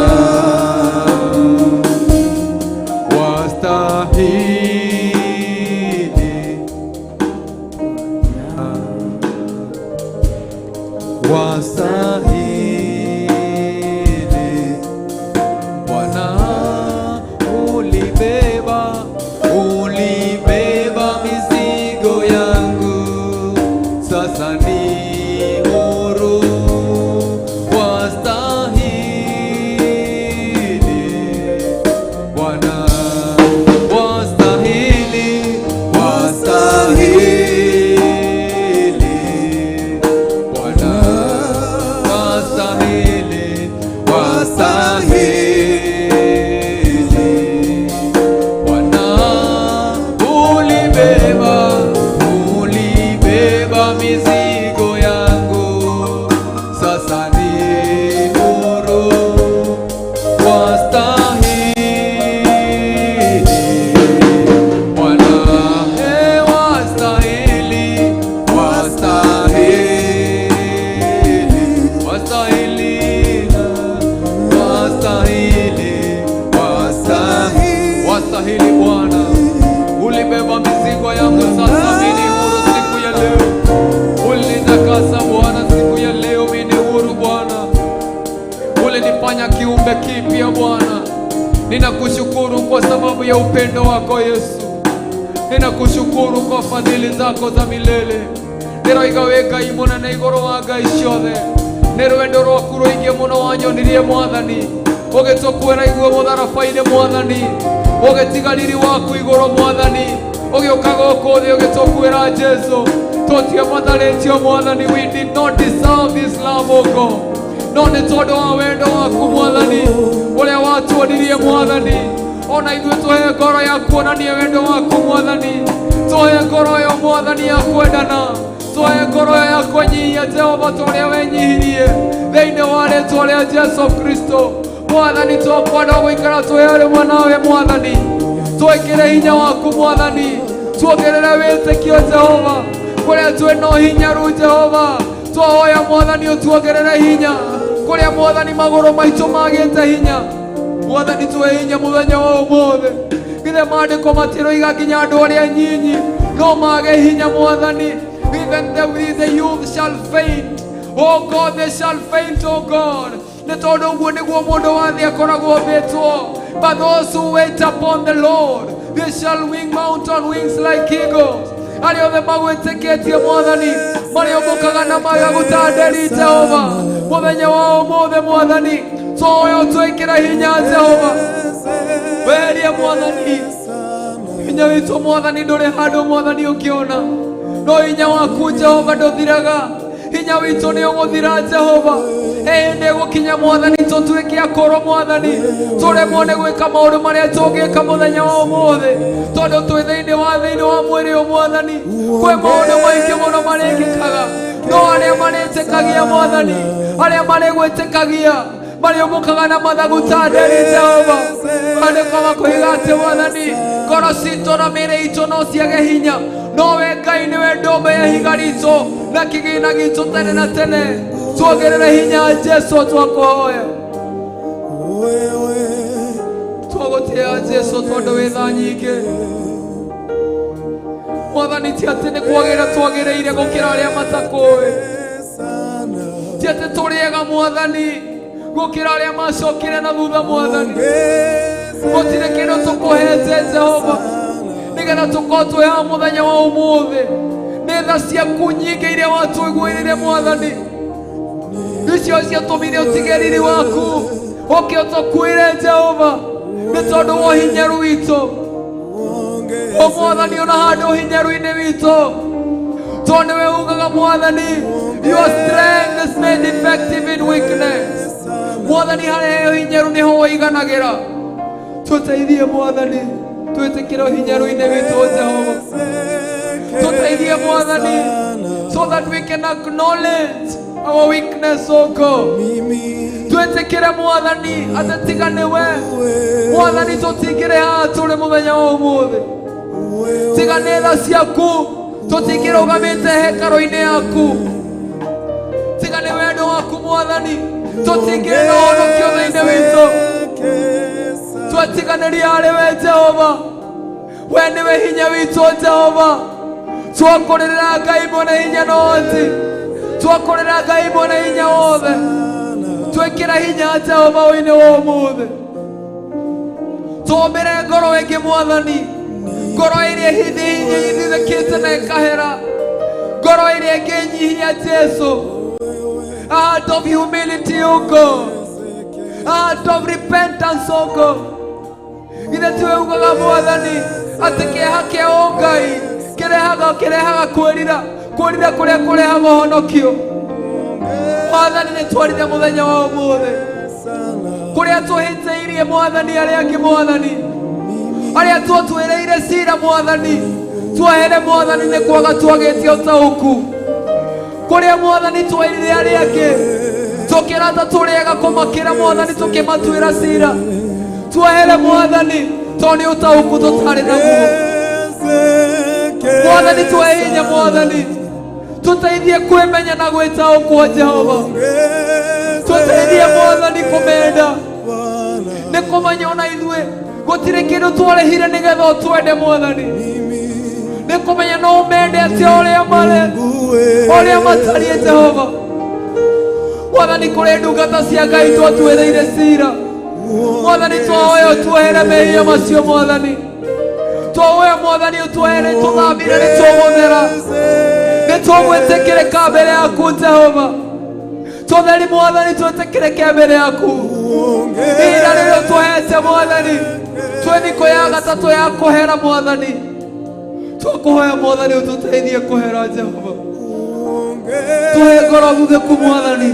wastahili, wastahili Bwana, ulibeba, ulibeba mizigo yangu, sasa ni huru. Wastahili Bwana, wastahili, wastahili Bwana, ya upendo wako Yesu. Ninakushukuru kwa fadhili zako za milele. Ndĩroiga wĩ Ngai mũnene igũrũ wa ngai ciothe. Nĩ rwendo rwaku rũingĩ mũno wanyonirie Mwathani, ũgĩtũkuĩra iguo mũtharaba-inĩ Mwathani, ũgĩtiga riri waku igũrũ Mwathani, ũgĩũka gũkũ thĩ ũgĩtũkuĩra Jesu. Tũtiabatarĩtio Mwathani, we did not deserve this love, O God, no nĩ tondũ wa wendo waku Mwathani ũrĩa watuonirie Mwathani. Ona ithuĩ tũhe ngoro ya kuonania wendo waku Mwathani, tũhe ngoro ĩyo Mwathani ya kwendana, tũhe ngoro ĩyo ya kwĩnyihia Jehova ta ũrĩa wenyihirie thĩinĩ wa rĩtwa rĩa Jesu Kristo. Mwathani, twakwenda gũikara twĩ rĩmwe nawe Mwathani, twĩkĩre hinya waku Mwathani, tuongerere wĩtĩkio Jehova kũrĩa twĩna hinyaru Jehova. Twahoya Mwathani ũtuongerere hinya kũrĩa Mwathani magũrũ maitũ magĩte hinya. Mwathani, tuhe hinya mũthenya wa ũmũthĩ. Githĩ maandĩko matiroiga nginya andũ arĩa nyinyi no mage hinya Mwathani? Even the youth shall faint, oh God, they shall faint, oh God, nĩ tondũ ũguo nĩguo mũndũ wa thĩ akoragwo ombĩtwo. But those who wait upon the Lord, they shall wing mount on wings like eagles. Arĩa othe magwĩtĩkĩtie Mwathani marĩũmbũkaga na magaguta nderi Jehova. Mũthenya wa ũmũthĩ Mwathani, twoya ũtwĩkĩre hinya Jehova, weherie Mwathani hinya witũ. Mwathani, ndũrĩ handũ Mwathani ũkĩona, no hinya waku Jehova ndũthiraga. Hinya witũ nĩ ũgũthira Jehova, hĩndĩ ĩgũkinya Mwathani tũtuĩke akũrũ Mwathani, tũremwo nĩ gwĩka maũndũ marĩa tũngĩka mũthenya wa ũmũthĩ, tondũ twĩ thĩinĩ wa mwĩrĩ ũyũ Mwathani. Kwĩ maũndũ maingĩ mũno marĩkĩkaga, no arĩa marĩtĩkagia Mwathani, arĩa marĩgwĩtĩkagia marĩũmbũkaga na mathagu ta nderi Jehova. Maandĩko makoiga atĩ Mwathani, ngoro citũ na mĩĩrĩ itũ no ciage hinya, no we Ngai nĩwe ndũmbe ya ihiga ritũ na kĩgĩna gitũ tene na tene. Tuongerere hinya Jesu, twakũhoya, twagũtĩĩa Jesu tondũ wĩ tha nyingĩ Mwathani. Ti atĩ nĩ kwagĩra twagĩrĩire gũkĩra arĩa matakũĩ, ti atĩ tũrĩ ega Mwathani gũkĩra arĩa macokire na thutha Mwathani. Gũtirĩ kĩndũ tũkũhete Jehova nĩgetha tũkorwo twĩ haha mũthenya wa ũmũthĩ. Nĩ tha ciaku nyingĩ iria watũiguĩrĩire Mwathani, icio ciatũmire ũtige riri waku ũke ũtũkuĩre Jehova nĩ tondũ wa ũhinyaru witũ. O Mwathani, ona handũ ũhinyaru-inĩ witũ, tondũ nĩwe ugaga Mwathani, "Your strength is made effective in weakness." Mwathani, harĩa ũhinyaru nĩho wĩiganagĩra. Tũteithie Mwathani, twĩtĩkĩre ũhinyaru-inĩ witũ Jehova. Tũteithie Mwathani, so that we can acknowledge our weakness, oh God. Twĩtĩkĩre Mwathani atĩ tiga nĩwe Mwathani tũtingĩrĩ haha tũrĩ mũthenya wa ũmũthĩ. Tiga nĩ tha ciaku tũtingĩrũgamĩte hekarũ-inĩ yaku. Tiga nĩ wendo waku Mwathani tũtingĩrĩ na ũhonokio thĩinĩ witũ. Twatiganĩria harĩ we Jehova, we nĩwe hinya witũ Jehova. Twakũrĩrĩra Ngai mwene hinya na ũhoti, twakũrĩrĩra Ngai mwene hinya wothe. Twĩkĩra hinya Jehova ũinĩ wa ũmũthĩ, tũmbĩre ngoro ĩngĩ Mwathani, ngoro ĩrĩa hithithĩkĩte na ĩkahera, ngoro ĩrĩa ĩngĩnyihia Jesu. A heart of humility, O God, a heart of repentance, O God. Githĩ tiwe ugaga Mwathani atĩ kĩeha kĩa ũngai kĩrehaga kwĩrira, kwĩrira kũrĩa kũrehaga ũhonokio? Mwathani, nĩ twarire mũthenya wa ũmũthĩ kũrĩa tũhĩtĩirie Mwathani arĩa angĩ, Mwathani, arĩa twatwĩrĩire cira Mwathani, twehere Mwathani nĩ kwaga twagĩte ũtaũku. Kũrĩa Mwathani twairire arĩa angĩ tũkĩrata tũrĩega kũmakĩra Mwathani, tũkĩmatuĩra cira, twehere Mwathani tondũ nĩ ũtaũku tũtarĩ naguo. Mwathani, tuhe hinya Mwathani, tũteithie kwĩmenya na gwĩtaũkwo Jehova. Tũteithie Mwathani kũmenda nĩ kũmenya ona ithuĩ gũtirĩ kĩndũ twarĩhire nĩgetha ũtwende Mwathani, nĩ kũmenya no ũmende atĩ ũrĩa marĩ, ũrĩa matariĩ Jehova. Mwathani, kũrĩ ndungata cia Ngai twatuĩrĩire cira. Mwathani twahoya ũtuohere mehia macio Mwathani. Twahoya Mwathani ũtuohere tũthambire nĩ tũgũthera. Nĩ tũgwĩtĩkĩrĩka mbere yaku Jehova. Tũtheri Mwathani twĩtĩkĩrĩke mbere yaku. Ihinda rĩrĩ ũtũhete Mwathani. Twĩ thikũ ya gatatũ ya kũhera Mwathani. Twakũhoya Mwathani ũtũteithie kũhera Jehova. Tũhe ngoro thuthĩku Mwathani.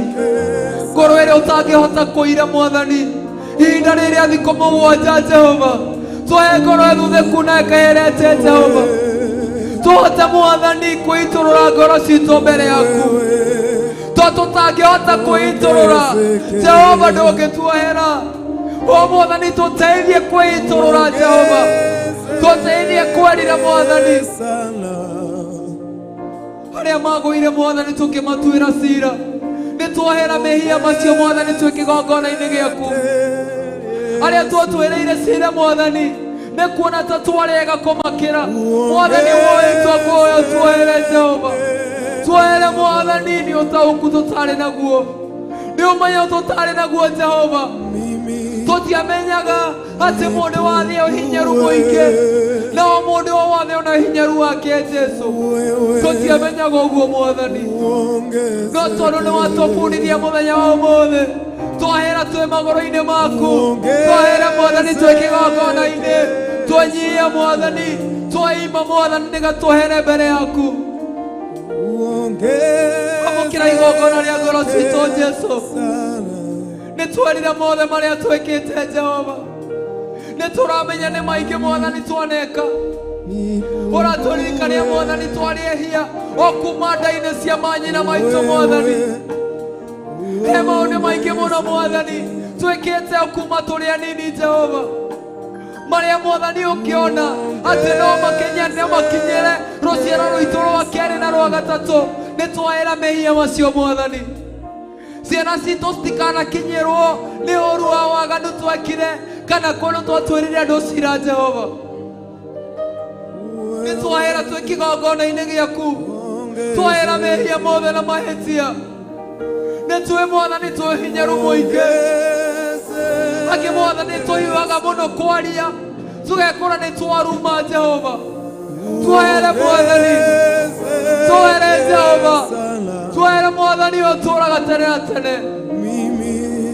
Ngoro ĩrĩa ũtangĩhota kũira Mwathani. Ihinda rĩrĩa thikũ mũgwanja Jehova. Tũhe ngoro thuthĩku na ĩkeherete Jehova. Tũhote Mwathani kwĩitũrũra ngoro citũ mbere yaku. To tũtangĩhota kwĩitũrũra Jehova ndũngĩtuohera. O Mwathani tũteithie kwĩitũrũra Jehova. Tũteithie kwerira Mwathani. Arĩa magũire Mwathani tũkĩmatuĩra cira. Nĩ tuohera mehia macio Mwathani twĩ kĩgongona-inĩ gĩaku. Arĩa twatuĩrĩire cira Mwathani nĩ kuona ta twarĩega kũmakĩra. Mwathani woĩ twakuhoya tuohere Jehova. Tuohere Mwathani nĩ ũtaũku tũtarĩ naguo. Nĩ ũmenyo tũtarĩ naguo Jehova. Tũtiamenyaga atĩ mũndũ wathiĩ ũhinyaru mũingĩ nao mũndũ o wothe ona ũhinyaru wake Jesu. Tũtiamenyaga ũguo Mwathani. No tondũ nĩ watũbundithia mũthenya wa ũmũthĩ twahera twĩ magũrũ-inĩ maku twahera Mwathani twĩ kĩgongona-inĩ twenyihia Mwathani twaima Mwathani nĩgatũhere mbere yaku. Amũkĩra igongona rĩa ngoro citũ Jesu. Nĩ twerire mothe marĩa twĩkĩte Jehova. Nĩ tũramenya nĩ maingĩ Mwathani twaneka. Ũratũririkania Mwathani twarĩ ehia o kuma nda-inĩ cia manyina maitũ Mwathani. He maũndũ maingĩ mũno Mwathani twĩkĩte o kuma tũrĩ anini Jehova. Marĩa Mwathani ũkĩona atĩ no makinyane makinyĩre rũciaro rwitũ rwa kerĩ na rwa gatatũ nĩ twaĩra mehia macio Mwathani. Ciana citũ citikanakinyĩrwo nĩ ũru wa waganu twekire kana kũndũ twatwĩrire andũ cira Jehova. Nĩ twahera twĩ kĩgongona-inĩ gĩaku. Twahera mehia mothe na mahĩtia. Nĩ twĩ Mwathani twĩ hinyaru mũingĩ. Angĩ Mwathani tũhiũhaga mũno kwaria tũgekora nĩ twaruma Jehova. Tuohere Mwathani. Tuohere Jehova. Tuohere Mwathani ũtũũraga tene na tene.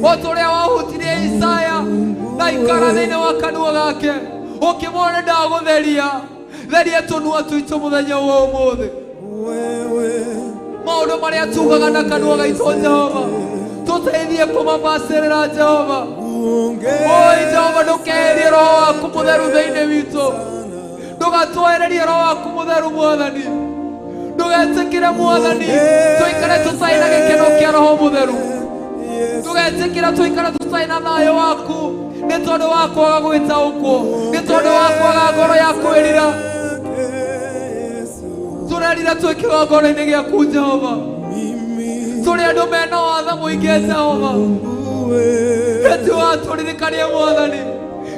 O ta ũrĩa wahutirie Isaya na ikara thĩinĩ wa kanua gake ũkĩmwona ndagũtheria. Theria tũnua twitũ mũthenya wa ũmũthĩ. Maũndũ marĩa tugaga na kanua gaitũ Jehova tũteithie kũmabacĩrĩra Jehova. Oi Jehova ndũkeherie roho waku mũtheru thĩinĩ witũ. Ndũgatwehererie roho waku mũtheru Mwathani. Ndũgetĩkĩre Mwathani tũikare tũtarĩ na gĩkeno kĩa roho mũtheru. Ndũgetĩkĩre tũikare tũtarĩ na thayũ waku nĩ tondũ wa kwaga gwĩtaũkwo, nĩ tondũ wa kwaga ngoro ya kwĩrira. Tũrerira twĩ kĩgongona-inĩ gĩaku Jehova. Tũrĩ andũ mena watha mũingĩ Jehova. Ĩti watũririkania Mwathani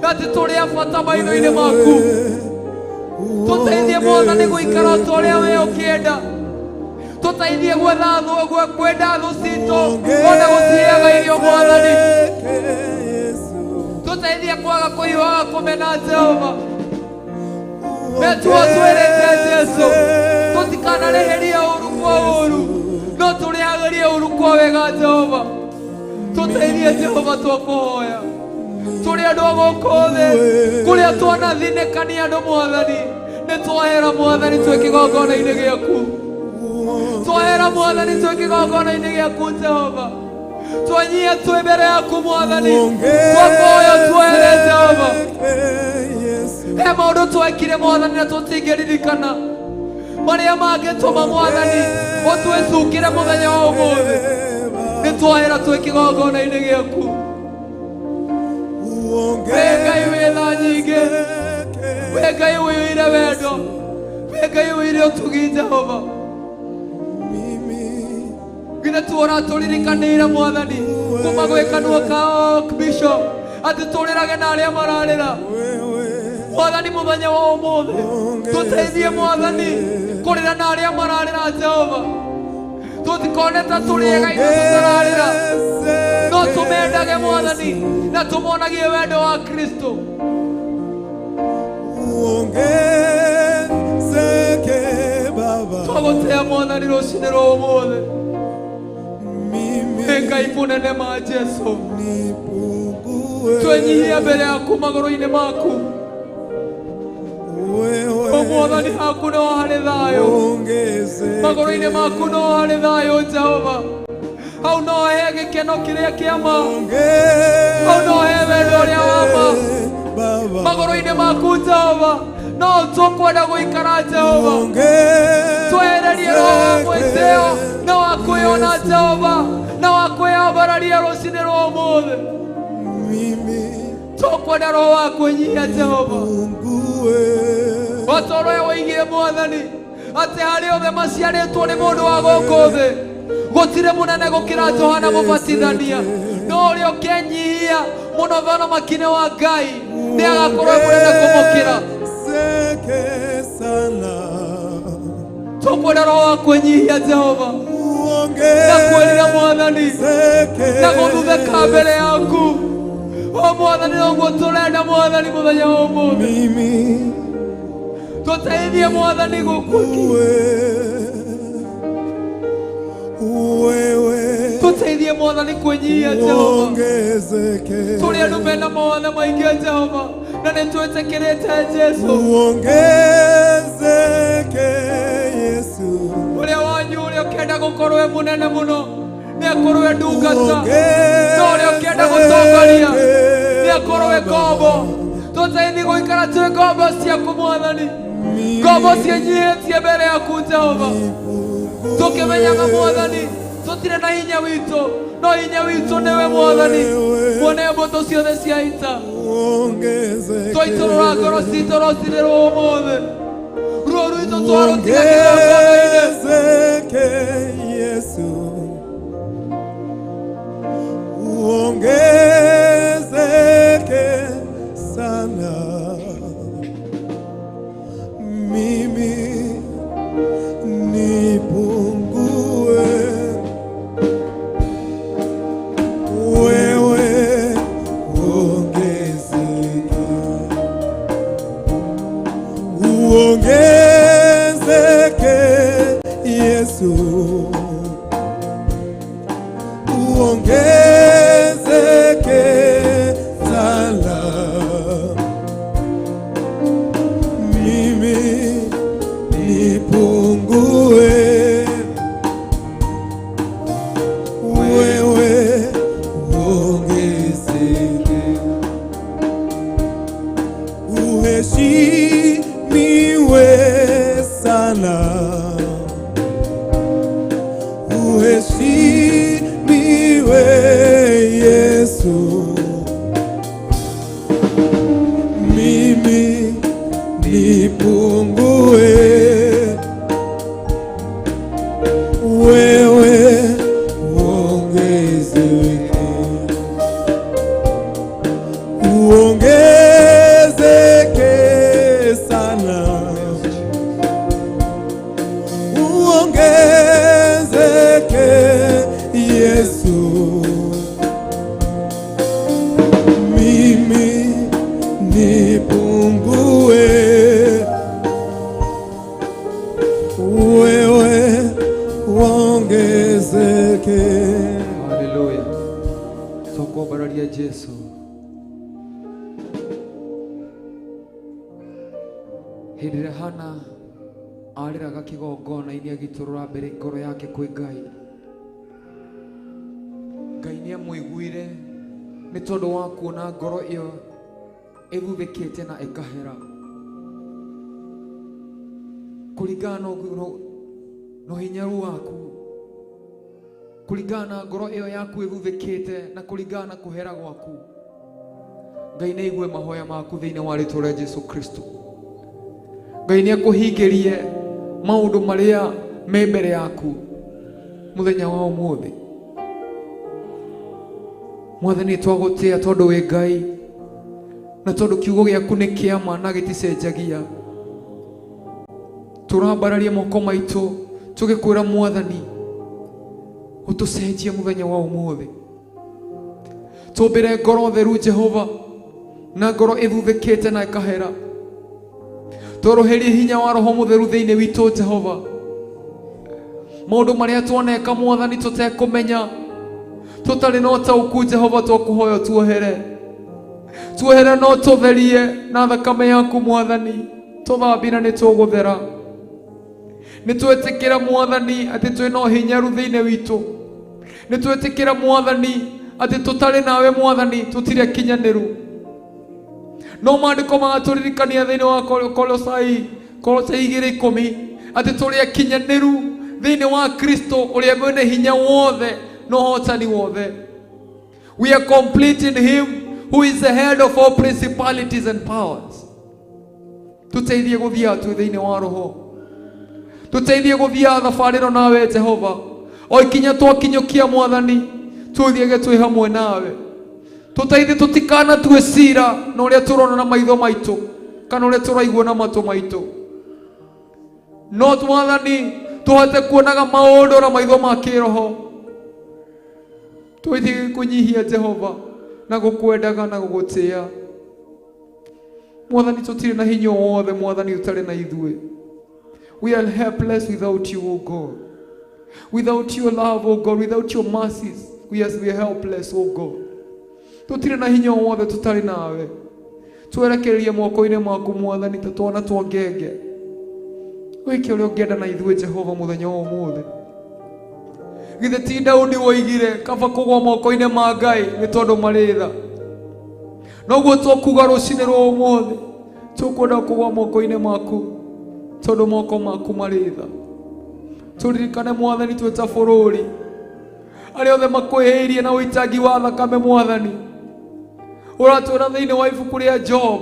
atĩ tũrĩ a bata maitho-inĩ maku. Tũteithie Mwathani gũikara ta ũrĩa we ũkĩenda. Tũteithie gwetha thũ kwenda thũ citũ ona gũciheaga irio Mwathani. Tũteithie kwaga kũhiũhaga kũmena Jehova. Metuo twĩrĩte Jesu tũtikanarĩhĩrie ũru kwa ũru no tũrĩhagĩrie ũru kwa wega Jehova. Tũteithie Jehova twakũhoya. Tũrĩ andũ a gũkũ thĩ kũrĩa twanathinĩka nĩ andũ Mwathani nĩ twahera Mwathani twĩ kĩgongona-inĩ gĩaku. Twahera Mwathani twĩ kĩgongona-inĩ gĩaku Jehova. Twanyihia twĩ mbere yaku Mwathani. Twakũhoya tuohere Jehova. He maũndũ twekire Mwathani na tũtingĩririkana marĩa mangĩtũma Mwathani ũtwĩcukĩre mũthenya wa ũmũthĩ. Nĩ twahera twĩ kĩgongona-inĩ gĩaku. Wĩ Ngai wĩ tha nyingĩ, wĩ Ngai ũiyũire wendo, wĩ Ngai ũiyũire ũtugi Jehova. Githĩ tuona tũririkanĩire Mwathani kuma gwĩ kanua ka Bishop atĩ tũrĩrage na arĩa mararĩra. Mwathani mũthenya wa ũmũthĩ tũteithie Mwathani kũrĩra na arĩa mararĩra Jehova. Tũtikone ta tũrĩ ega ithuĩ tũtararĩra. No No tũmendage Mwathani na tũmonagie wendo wa Kristo. Uongezeke Baba. Twagũtĩa Mwathani rũcinĩ rwa ũmũthĩ. Mimi Ngai mũnene ma Jesu, nipungue. twenyihia mbere yaku magũrũ-inĩ maku. Wewe Mwathani, haku no harĩ thayũ. ongezeke. Magũrũ-inĩ maku no harĩ thayũ Jehova. Hau no he gĩkeno kĩrĩa kĩa ma. Hau no he wendo ũrĩa wa ma. Baba. Magũrũ-inĩ maku Jehova no tũkwenda gũikara Jehova. Twehererie roho wa mwĩtĩo na wa kwĩyona Jehova na wa kwĩyambararia rũcinĩ rwa ũmũthĩ. Mimi Tũkwenda roho wa kwĩnyihia Jehova. nipungue. O ta ũrĩa woigire Mwathani atĩ harĩ othe maciarĩtwo nĩ mũndũ wa gũkũ thĩ gũtirĩ mũnene gũkĩra Johana Mũbatithania, no ũrĩa ũkenyihia mũno thamaki-inĩ wa Ngai nĩ agakorwo e mũnene kũmũkĩra. Ongezeke sana. Tũkwenda roho wa kwĩnyihia Jehova na kwĩrira Mwathani Ongezeke na gũthuthĩka mbere yaku. O Mwathani, noguo tũrenda Mwathani mũthenya wa ũmũthĩ. Mimi Tũteithie Mwathani gũkũ. Wewe Tũteithie Mwathani kwĩnyihia Jehova. ongezeke. Tũrĩ andũ mena mawathe maingĩ Jehova na nĩ twĩtĩkĩrĩte Jesu. Uongezeke Yesu. Ũrĩa wanyu ũrĩa ũkĩenda gũkorwo e mũnene mũno nĩ akorwo e ndungata, no ũrĩa ũkĩenda gũtongoria nĩ akorwo e ngombo. Tũteithie gũikara twĩ ngombo ciaku Mwathani, ngombo ciĩnyihĩtie mbere yaku Jehova, tũkĩmenyaga Mwathani tũtirĩ na hinya witũ, no hinya witũ nĩwe Mwathani mwene mbũtũ ciothe cia ita. Uongezeke. Twaitũrũra ngoro citũ rũcinĩ rwa ũmũthĩ, ruo rwitũ twarũtiga kĩgongona-inĩ. Uongezeke Yesu. Uongezeke sana. Mimi nipungue. Wewe uongezeke. Uongezeke Yesu. Uongezeke sana. Mimi nipungue. Wewe uongezeke. Uheshimiwe sana. Uheshimiwe Yesu. Mimi nipungue. Wewe uongezeke. Uongezeke sana. Uongezeke Yesu. Mimi nipungue. Wewe uongezeke. Haleluya. Twakwambararia Jesu. Hĩndĩ ĩrĩa Hana arĩraga kĩgongona-inĩ agĩitũrũra mbere ngoro yake kwĩ Ngai, Ngai nĩ amũiguire nĩ tondũ wa kuona ngoro ĩyo ĩthuthĩkĩte na ĩkahera kũringana na ũhinyaru waku, kũringana na ngoro ĩyo yaku ĩthuthĩkĩte na kũringana na kũhera gwaku. Ngai nĩ aigue mahoya maku thĩinĩ wa rĩtwa rĩa Jesu Kristo. Ngai nĩ akũhingĩrie maũndũ marĩa me mbere yaku mũthenya wa ũmũthĩ. Mwathani, twagũtĩa tondũ wĩ Ngai na tondũ kiugo gĩaku nĩ kĩa ma na gĩticenjagia. Tũrambararia moko maitũ tũgĩkwĩra Mwathani ũtũcenjie mũthenya wa ũmũthĩ. Tũmbĩre ngoro theru Jehova, na ngoro ĩthuthĩkĩte na ĩkahera. Tũrũhĩrie hinya wa Roho Mũtheru thĩinĩ witũ Jehova. Maũndũ marĩa tuoneka Mwathani tũtekũmenya, tũtarĩ na ũtaũku Jehova, twakũhoya tuohere. Tuohere no tũtherie na thakame yaku Mwathani, tũthambie na nĩ tũgũthera. Nĩ twetĩkĩra Mwathani atĩ twĩna ũhinyaru thĩinĩ witũ. Nĩ twetĩkĩra Mwathani atĩ tũtarĩ nawe Mwathani tũtirĩ akinyanĩru. No maandĩko magatũririkania thĩinĩ wa Kolosai, Kolosai 2:10 atĩ tũrĩ akinyanĩru thĩinĩ wa Kristo ũrĩa mwene hinya wothe na ũhotani wothe. We are complete in him who is the head of all principalities and powers. Tũteithie gũthiaga twĩ thĩinĩ wa Roho. Tũteithie gũthiaga thabarĩ ĩno nawe Jehova. O ikinya twakinyũkia Mwathani, tũthiage twĩ hamwe nawe. Tũteithie tũtikanatue cira na ũrĩa tũrona na maitho maitũ kana ũrĩa tũraigua na matũ maitũ. No Mwathani, tũhote kuonaga maũndũ na maitho ma kĩroho. Tũthiĩ kũnyihia Jehova na gũkwendaga na gũgũtĩa. Mwathani, tũtirĩ na hinya o wothe Mwathani ũtarĩ na ithuĩ. We are helpless without you, O God. Without your love, O God, without your mercies, we are helpless, O God. Tũtirĩ na hinya o wothe tũtarĩ nawe. Twerekererie moko-inĩ maku Mwathani ta twana twa ngenge. Wĩke ũrĩa ũngĩenda na ithuĩ Jehova mũthenya wa ũmũthĩ. Githĩ ti Daudi woigire kaba kũgwa moko-inĩ ma Ngai nĩ tondũ marĩ tha. Noguo tũkuga rũcinĩ rwa ũmũthĩ, tũkwenda kũgwa moko-inĩ maku tondũ moko maku marĩ tha. Tũririkane Mwathani twĩ ta bũrũri, arĩa othe makwĩhĩirie na ũitangi wa thakame Mwathani. Ũratwĩra thĩinĩ wa ibuku rĩa Job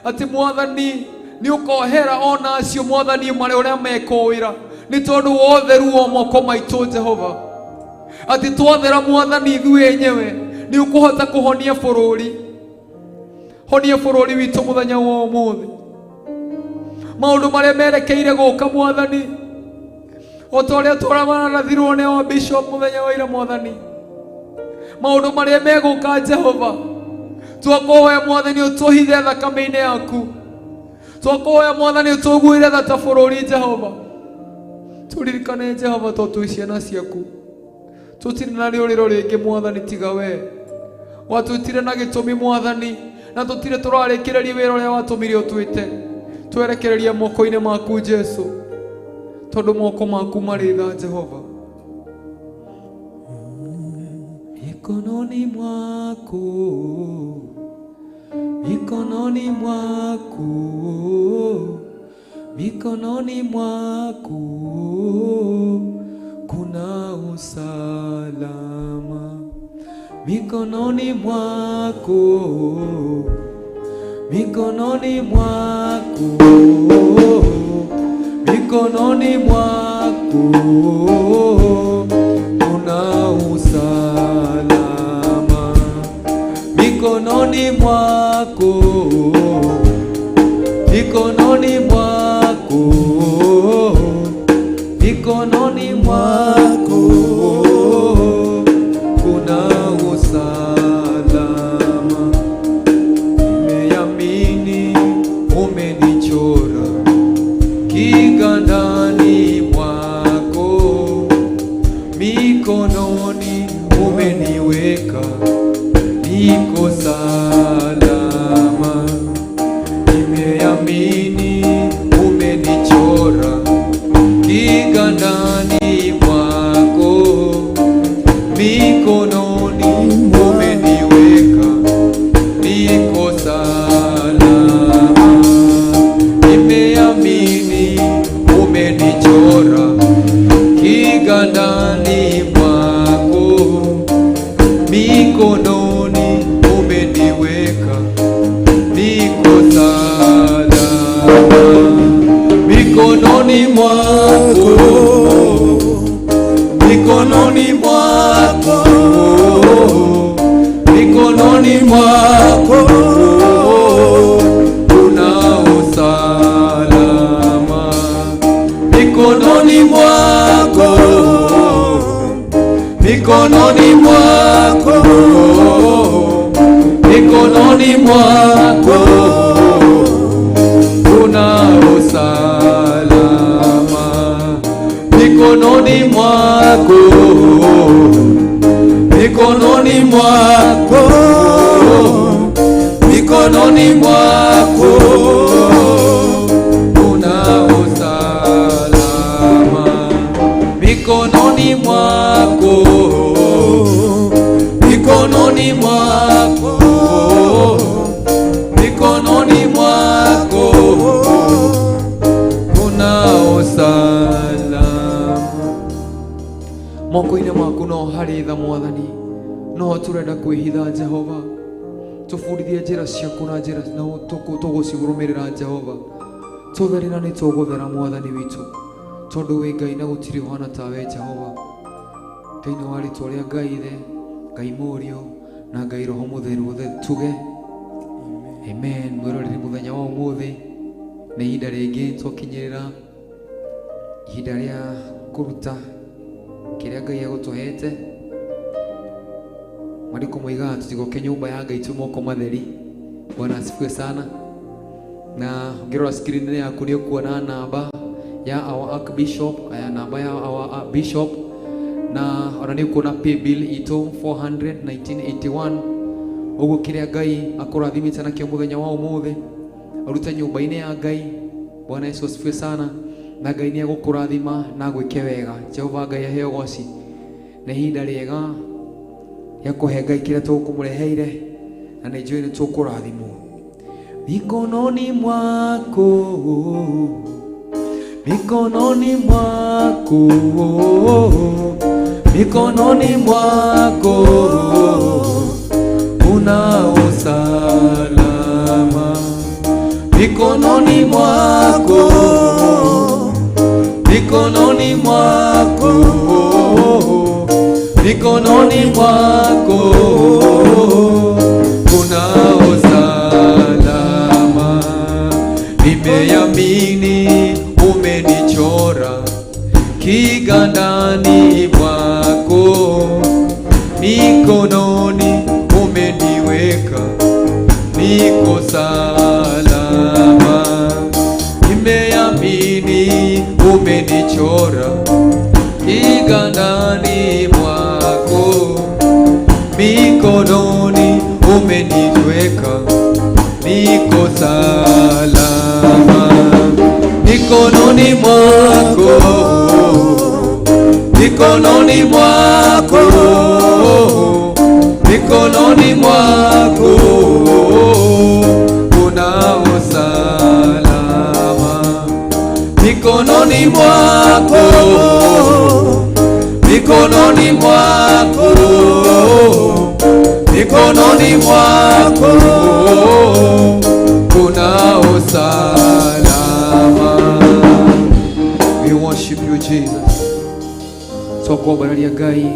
atĩ Mwathani nĩ ũkohera ona acio Mwathani marĩa ũrĩa mekũĩra nĩ tondũ wa ũtheru wa moko maitũ Jehova. Atĩ twathera Mwathani ithuĩ enyewe nĩ ũkũhota kũhonia bũrũri. Honia bũrũri witũ mũthenya wa ũmũthĩ. Maũndũ marĩa merekeire gũka Mwathani, o ta ũrĩa tũramarathirwo nĩ wa bishop mũthenya wa ira Mwathani, maũndũ marĩa megũka Jehova, twakũhoya Mwathani ũtũhithe thakame-inĩ yaku. Twakũhoya Mwathani ũtũguĩre tha ta bũrũri Jehova. Tũririkane Jehova tondũ twĩ ciana ciaku. Tũtirĩ na rĩũrĩro rĩngĩ Mwathani tiga we. Watwĩtire na gĩtũmi Mwathani, na tũtirĩ tũrarĩkĩrĩria wĩra ũrĩa watũmire ũtwĩte. Twerekereria moko-inĩ maku Jesu, tondũ moko maku marĩ tha Jehova. Mikononi mwako, mikononi mwako, mikononi mwako kuna usalama. Mikononi mwako, mikononi mwako, mikononi mwako kuna usalama. Mikononi mwako, mikononi mwako, mikononi mwako kuna usalama. Nimeamini umenichora kiganjani mwako, mikononi umeniweka, niko salama. Nimeamini umenichora kiganjani mwako, mikononi umeniweka, niko salama. Nimeamini umenichora kiganjani mwako, mikononi umeniweka, niko salama. Mikononi mwako, mikononi mwako, mikononi mwako kuna usalama. Mikononi mwako, mikononi mwako, mikononi mwako. Mikononi mwako, mikononi mwako kuna usalama. Mikononi mwako, mikononi mwako, mikononi mwako kuna usalama. Mikononi mwako, mikononi mwako, mikononi mwako kuna usalama. Moko-inĩ maku no harĩ tha Mwathani, no tũrenda kwĩhitha Jehova. Tũbundithie njĩra ciaku na njĩra na tũgũcirũmĩrĩra Jehova. Tũtherera nĩ tũgũthera Mwathani witũ, tondũ wĩ Ngai na gũtirĩ ũhana tawe Jehova. Thĩinĩ wa rĩtwa rĩa Ngai Ithe, Ngai Mũriũ na Ngai Roho Mũtheru, othe tuge amen. Mwĩroreri mũthenya wa ũmũthĩ nĩ ihinda rĩngĩ twakinyĩrĩra ihinda rĩa kũruta kĩrĩa Ngai agũtũhete. Maandĩko moigaga tũtigoke nyũmba ya Ngai twĩ moko matheri. Bwana asifiwe sana. Na ũngĩrora screen yaku nĩ ũkuona namba ya our archbishop, aya namba ya our bishop, na ona nĩ ũkuona pay bill itũ 400 1981. Ũguo kĩrĩa Ngai akũrathimĩte nakĩo mũthenya wa ũmũthĩ ũrute nyũmba-inĩ ya Ngai. Bwana Yesu asifiwe sana. Na Ngai nĩ egũkũrathima na agwĩke wega. Jehova Ngai aheo goci. Nĩ ihinda rĩega rĩa kũhe Ngai kĩrĩa tũkũmũreheire, na nĩ njũĩ nĩ tũkũrathimwo. Mikononi mwako, mikononi mwako, mikononi mwako kuna usalama. Mikononi mwako, mikononi mwako, mikononi mwako kuna usalama. Nimeamini umenichora kigandani mwako, mikononi umeniweka, niko salama. Nimeamini umenichora kigandani mwako, mikononi umeniweka, niko salama. Mikononi mwako, mikononi mwako, mikononi mwako kuna usalama. Mikononi mwako, mikononi mwako, mikononi mwako kuna usalama. We worship you, Jesus. Twakwambararia Ngai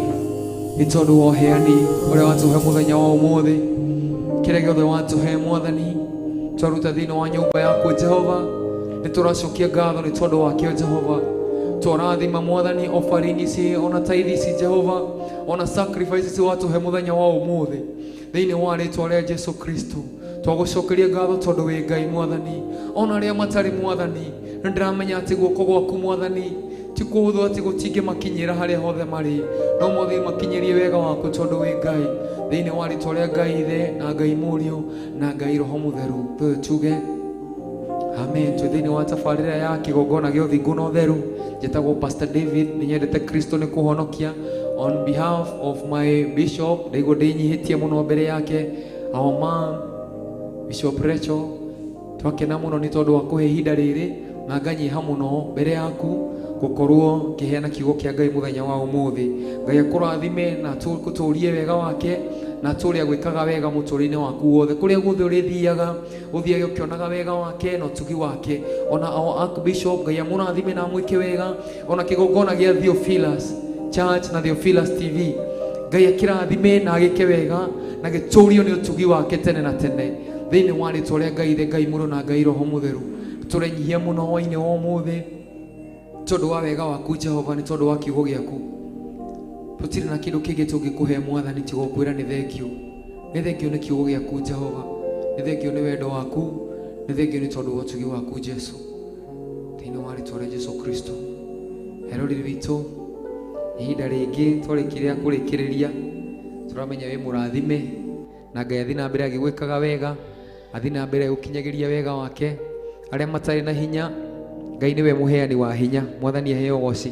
nĩ tondũ wa ũheani ũrĩa watũhe mũthenya wa ũmũthĩ, kĩrĩa gĩothe watũhe Mwathani twaruta thĩinĩ wa nyũmba yaku Jehova, nĩ tũracokia ngatho nĩ tondũ wakĩo Jehova. Twarathima Mwathani offering ici ona tithe ici Jehova, ona sacrifice ici watũhe mũthenya wa ũmũthĩ, thĩinĩ wa rĩtwa rĩa Jesu Kristo. Twagũcokeria ngatho tondũ wĩ Ngai Mwathani. Ona arĩa matarĩ Mwathani, nĩ ndĩramenya atĩ guoko gwaku Mwathani ti kũhũthũ, atĩ gũtingĩmakinyĩra harĩa hothe marĩ, no Mwathani makinyĩrie wega waku tondũ wĩ Ngai. Thĩinĩ wa rĩtwa rĩa Ngai Ithe na Ngai Mũriũ na Ngai Roho Mũtheru, tuge amen. Twĩ thĩinĩ wa tabarĩra ya kĩgongona gĩa ũthingu na ũtheru. Njĩtagwo Pastor David, nĩ nyendete Kristo nĩ kũhonokia. On behalf of my bishop, ndaigua ndĩnyihĩtie mũno mbere yake, our mom Bishop Rachel, twakena mũno nĩ tondũ wa kũhe ihinda rĩrĩ, na nganyiha mũno mbere yaku gũkorwo ngĩheana kiugo kĩa Ngai mũthenya wa ũmũthĩ. Ngai akũrathime na gũtũrie wega wake, na tũrĩa gwĩkaga wega mũtũrĩre-inĩ waku wothe, kũrĩa guothe ũrĩthiaga ũthiage ũkĩonaga wega wake na ũtugi wake. Ona our archbishop, Ngai amũrathime na amwĩke wega. Ona kĩgongona gĩa Theophilus Church na Theophilus TV, Ngai akĩrathime na agĩke wega na gĩtũrio nĩ ũtugi wake tene na tene, thĩinĩ wa rĩtwa rĩa Ngai Ithe, Ngai Mũrũ na Ngai Roho Mũtheru. Tũrenyihia mũno hwainĩ wa ũmũthĩ tondũ wa wega waku Jehova, nĩ tondũ wa kiugo gĩaku. Tũtirĩ na kĩndũ kĩngĩ tũngĩkũhe Mwathani tiga gũkwĩra nĩ thengio. Nĩ thengio nĩ kiugo gĩaku Jehova, nĩ thengio nĩ wendo waku, nĩ thengio nĩ tondũ wa ũtugi waku Jesu, thĩinĩ wa rĩtwa rĩa Jesu Kristo. Eroreri witũ, ihinda rĩngĩ twarĩkia kũrĩkĩrĩria, tũramenya wĩ mũrathime na Ngai athiĩ na mbere agĩgwĩkaga wega, athiĩ na mbere agĩgũkinyagĩria wega wake. Arĩa matarĩ na hinya, Ngai nĩwe mũheani wa hinya, Mwathani aheo ũgoci.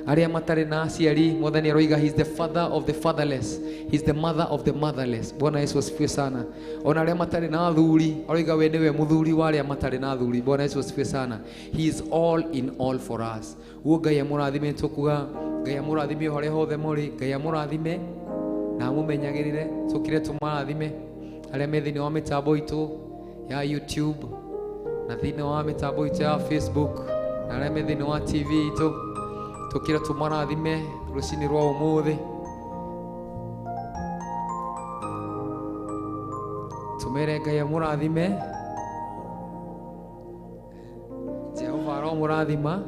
Arĩa matarĩ na aciari, Mwathani aroiga he is the father of the fatherless, he is the mother of the motherless. Bwana Yesu asifiwe sana. Ona arĩa matarĩ na athuri, aroiga we nĩwe mũthuri wa arĩa matarĩ na athuri. Bwana Yesu asifiwe sana. He is all in all for us. Uguo Ngai amũrathime, tũkuga Ngai amũrathime o harĩa hothe mũrĩ, Ngai amũrathime na amũmenyagĩrĩre. Tũkire tũmarathime arĩa me thĩinĩ wa mĩtambo itũ ya YouTube na thĩinĩ wa mĩtambo itũ ya Facebook na arĩa me thĩinĩ wa TV itũ, tũkire tũmarathime rũcinĩ rwa ũmũthĩ. Tũmere Ngai amũrathime, Jehova aromũrathima.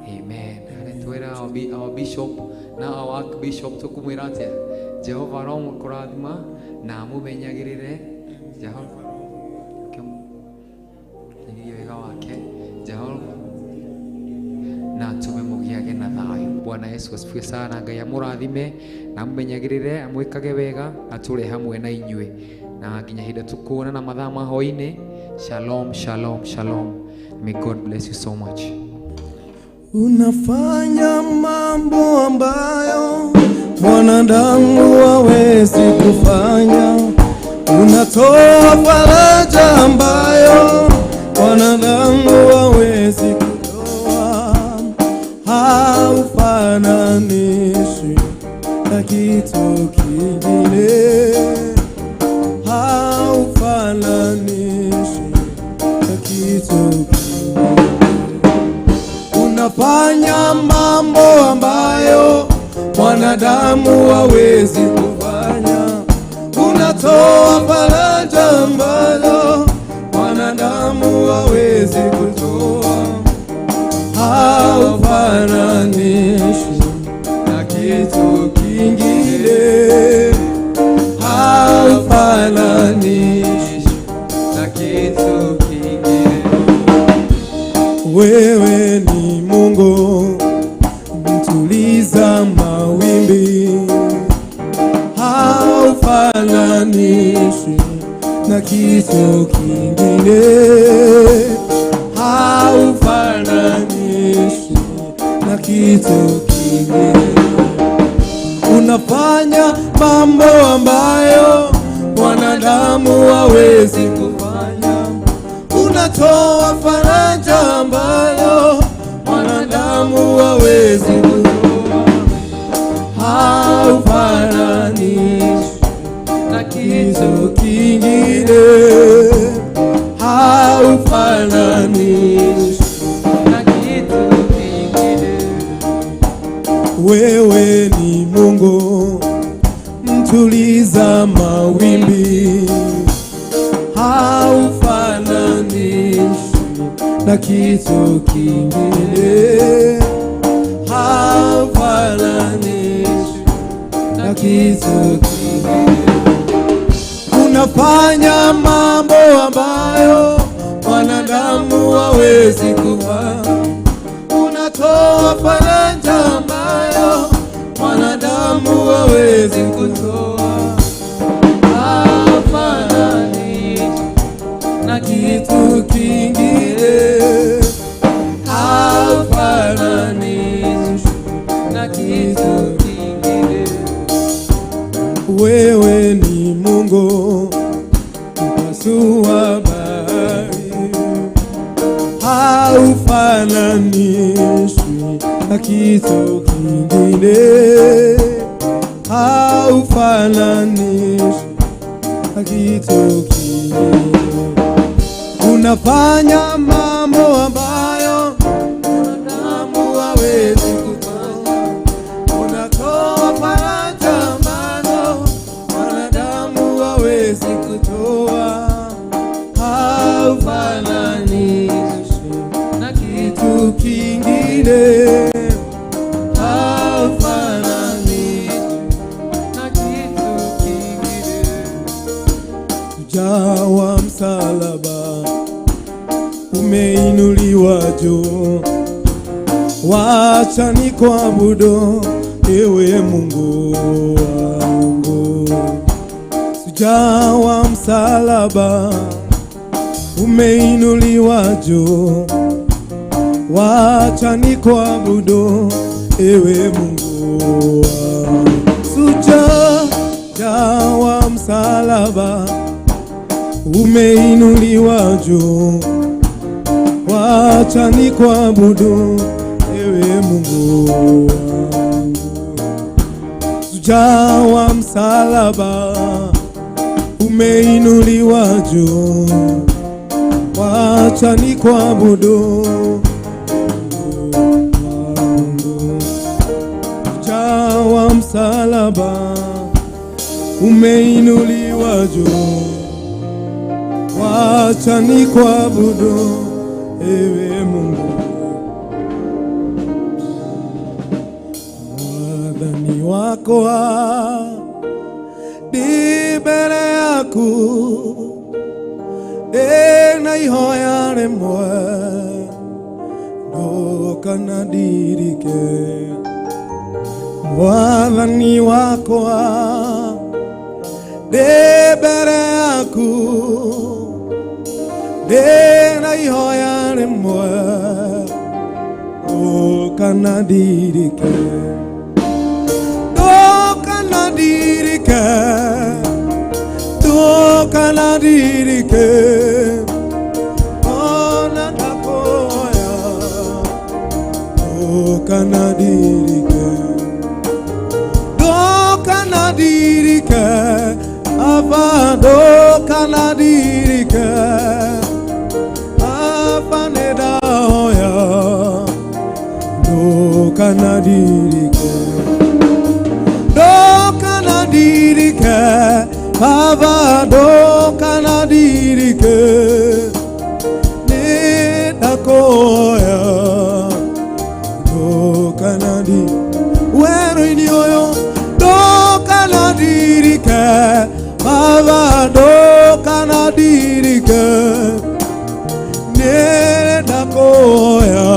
Amen. Twĩra our bishop na our archbishop tũkũmwĩra atĩa? Jehova aromũkũrathima na amũmenyagĩrĩre. Jehova akĩmũkinyĩrie wega wake. Jehova na atũme mũgĩage na thayũ. Bwana Yesu asifiwe sana. Ngai amũrathime na amũmenyagĩrĩre, amwĩkage wega, atũre hamwe na inyuĩ na nginya hĩndĩ tũkuonana mathaa ma hwaĩ-inĩ. Shalom, shalom, shalom. May God bless you so much. Unafanya mambo ambayo mwanadamu hawezi kufanya, unatoa faraja ambayo mwanadamu hawezi kutoa. Haufananishwi na kitu kingine, haufananishwi na kitu kingine. Unafanya mambo ambayo mwanadamu hawezi kufanya, unatoa faraja ambayo mwanadamu hawezi kutoa. Haufananishwi na kitu kingine, haufananishwi na kitu kingine. Wewe ni Mungu mtuliza mawimbi, haufananishwi na kitu kingine, haufananishwi na kitu kingine. Unafanya mambo ambayo mwanadamu hawezi kufanya, unatoa faraja ambayo mwanadamu hawezi kutoa. Haufananishwi na kitu kingine, haufananishwi na kitu kingine. Wewe ni Mungu mtuliza mawimbi, haufananishwi na kitu kingine, haufananishwi na kitu kingine. Unafanya mambo ambayo mwanadamu hawezi kufanya, unatoa faraja ambayo mwanadamu hawezi kutoa. Haufananishwi na kitu kingine, haufananishwi na kitu kingine. Wewe ni Mungu mpasua bahari, haufananishwi na kitu kingine, haufananishwi na kitu kingine. Unafanya mambo ambayo mwanadamu hawezi kufanya, unatoa faraja ambazo mwanadamu hawezi kufanya. Shujaa wa msalaba umeinuliwa juu, wacha nikuabudu ewe Mungu wangu. Shujaa wa msalaba umeinuliwa juu, wacha nikuabudu ewe Mungu wangu. Shujaa wa msalaba umeinuliwa juu, wacha nikuabudu ewe Mungu wangu. Shujaa wa msalaba umeinuliwa juu, wacha nikuabudu Mungu wangu. Shujaa wa msalaba umeinuliwa juu, wacha nikuabudu ewe Mungu. Mwathani wakwa ndi mbere yaku ndĩ na ihoya rĩmwe ndũkanandirike. Mwathani wakwa ndĩ mbere yaku ndĩ na ihoya rĩmwe ndũkanandirike, ndũkanandirike, ndũkanandirike ona ndakuhoya, ndũkanandirike, ndũkanandirike Aba, ndũkanandirike Aba, nĩndahoya ndũkanandirike, ndũkanandirike Baba, ndũkanandirike nĩndakuhoya ndũkanandi werũ-inĩ ũyũ, ndũkanandirike Baba, ndũkanandirike nĩndakuhoya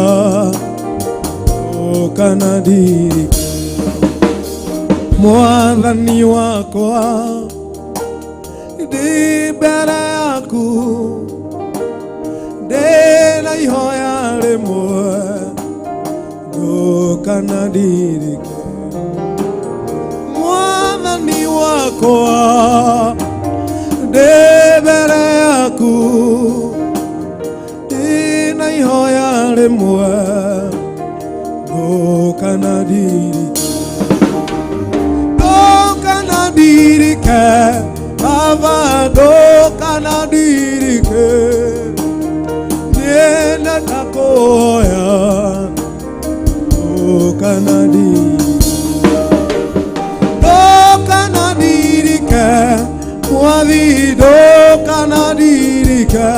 ndũkanandirike. Mwathani wakwa ndĩ mbere yaku ndĩ na ihoya rĩmwe ndũkanandirike. Mwathani wakwa ndĩ mbere yaku ndĩ na ihoya rĩmwe ndũkanandirike, ndũkanandirike Baba, ndũkanandirike nĩndakuhoya ndũkanandirike, ndũkanandirike Mwathi, ndũkanandirike.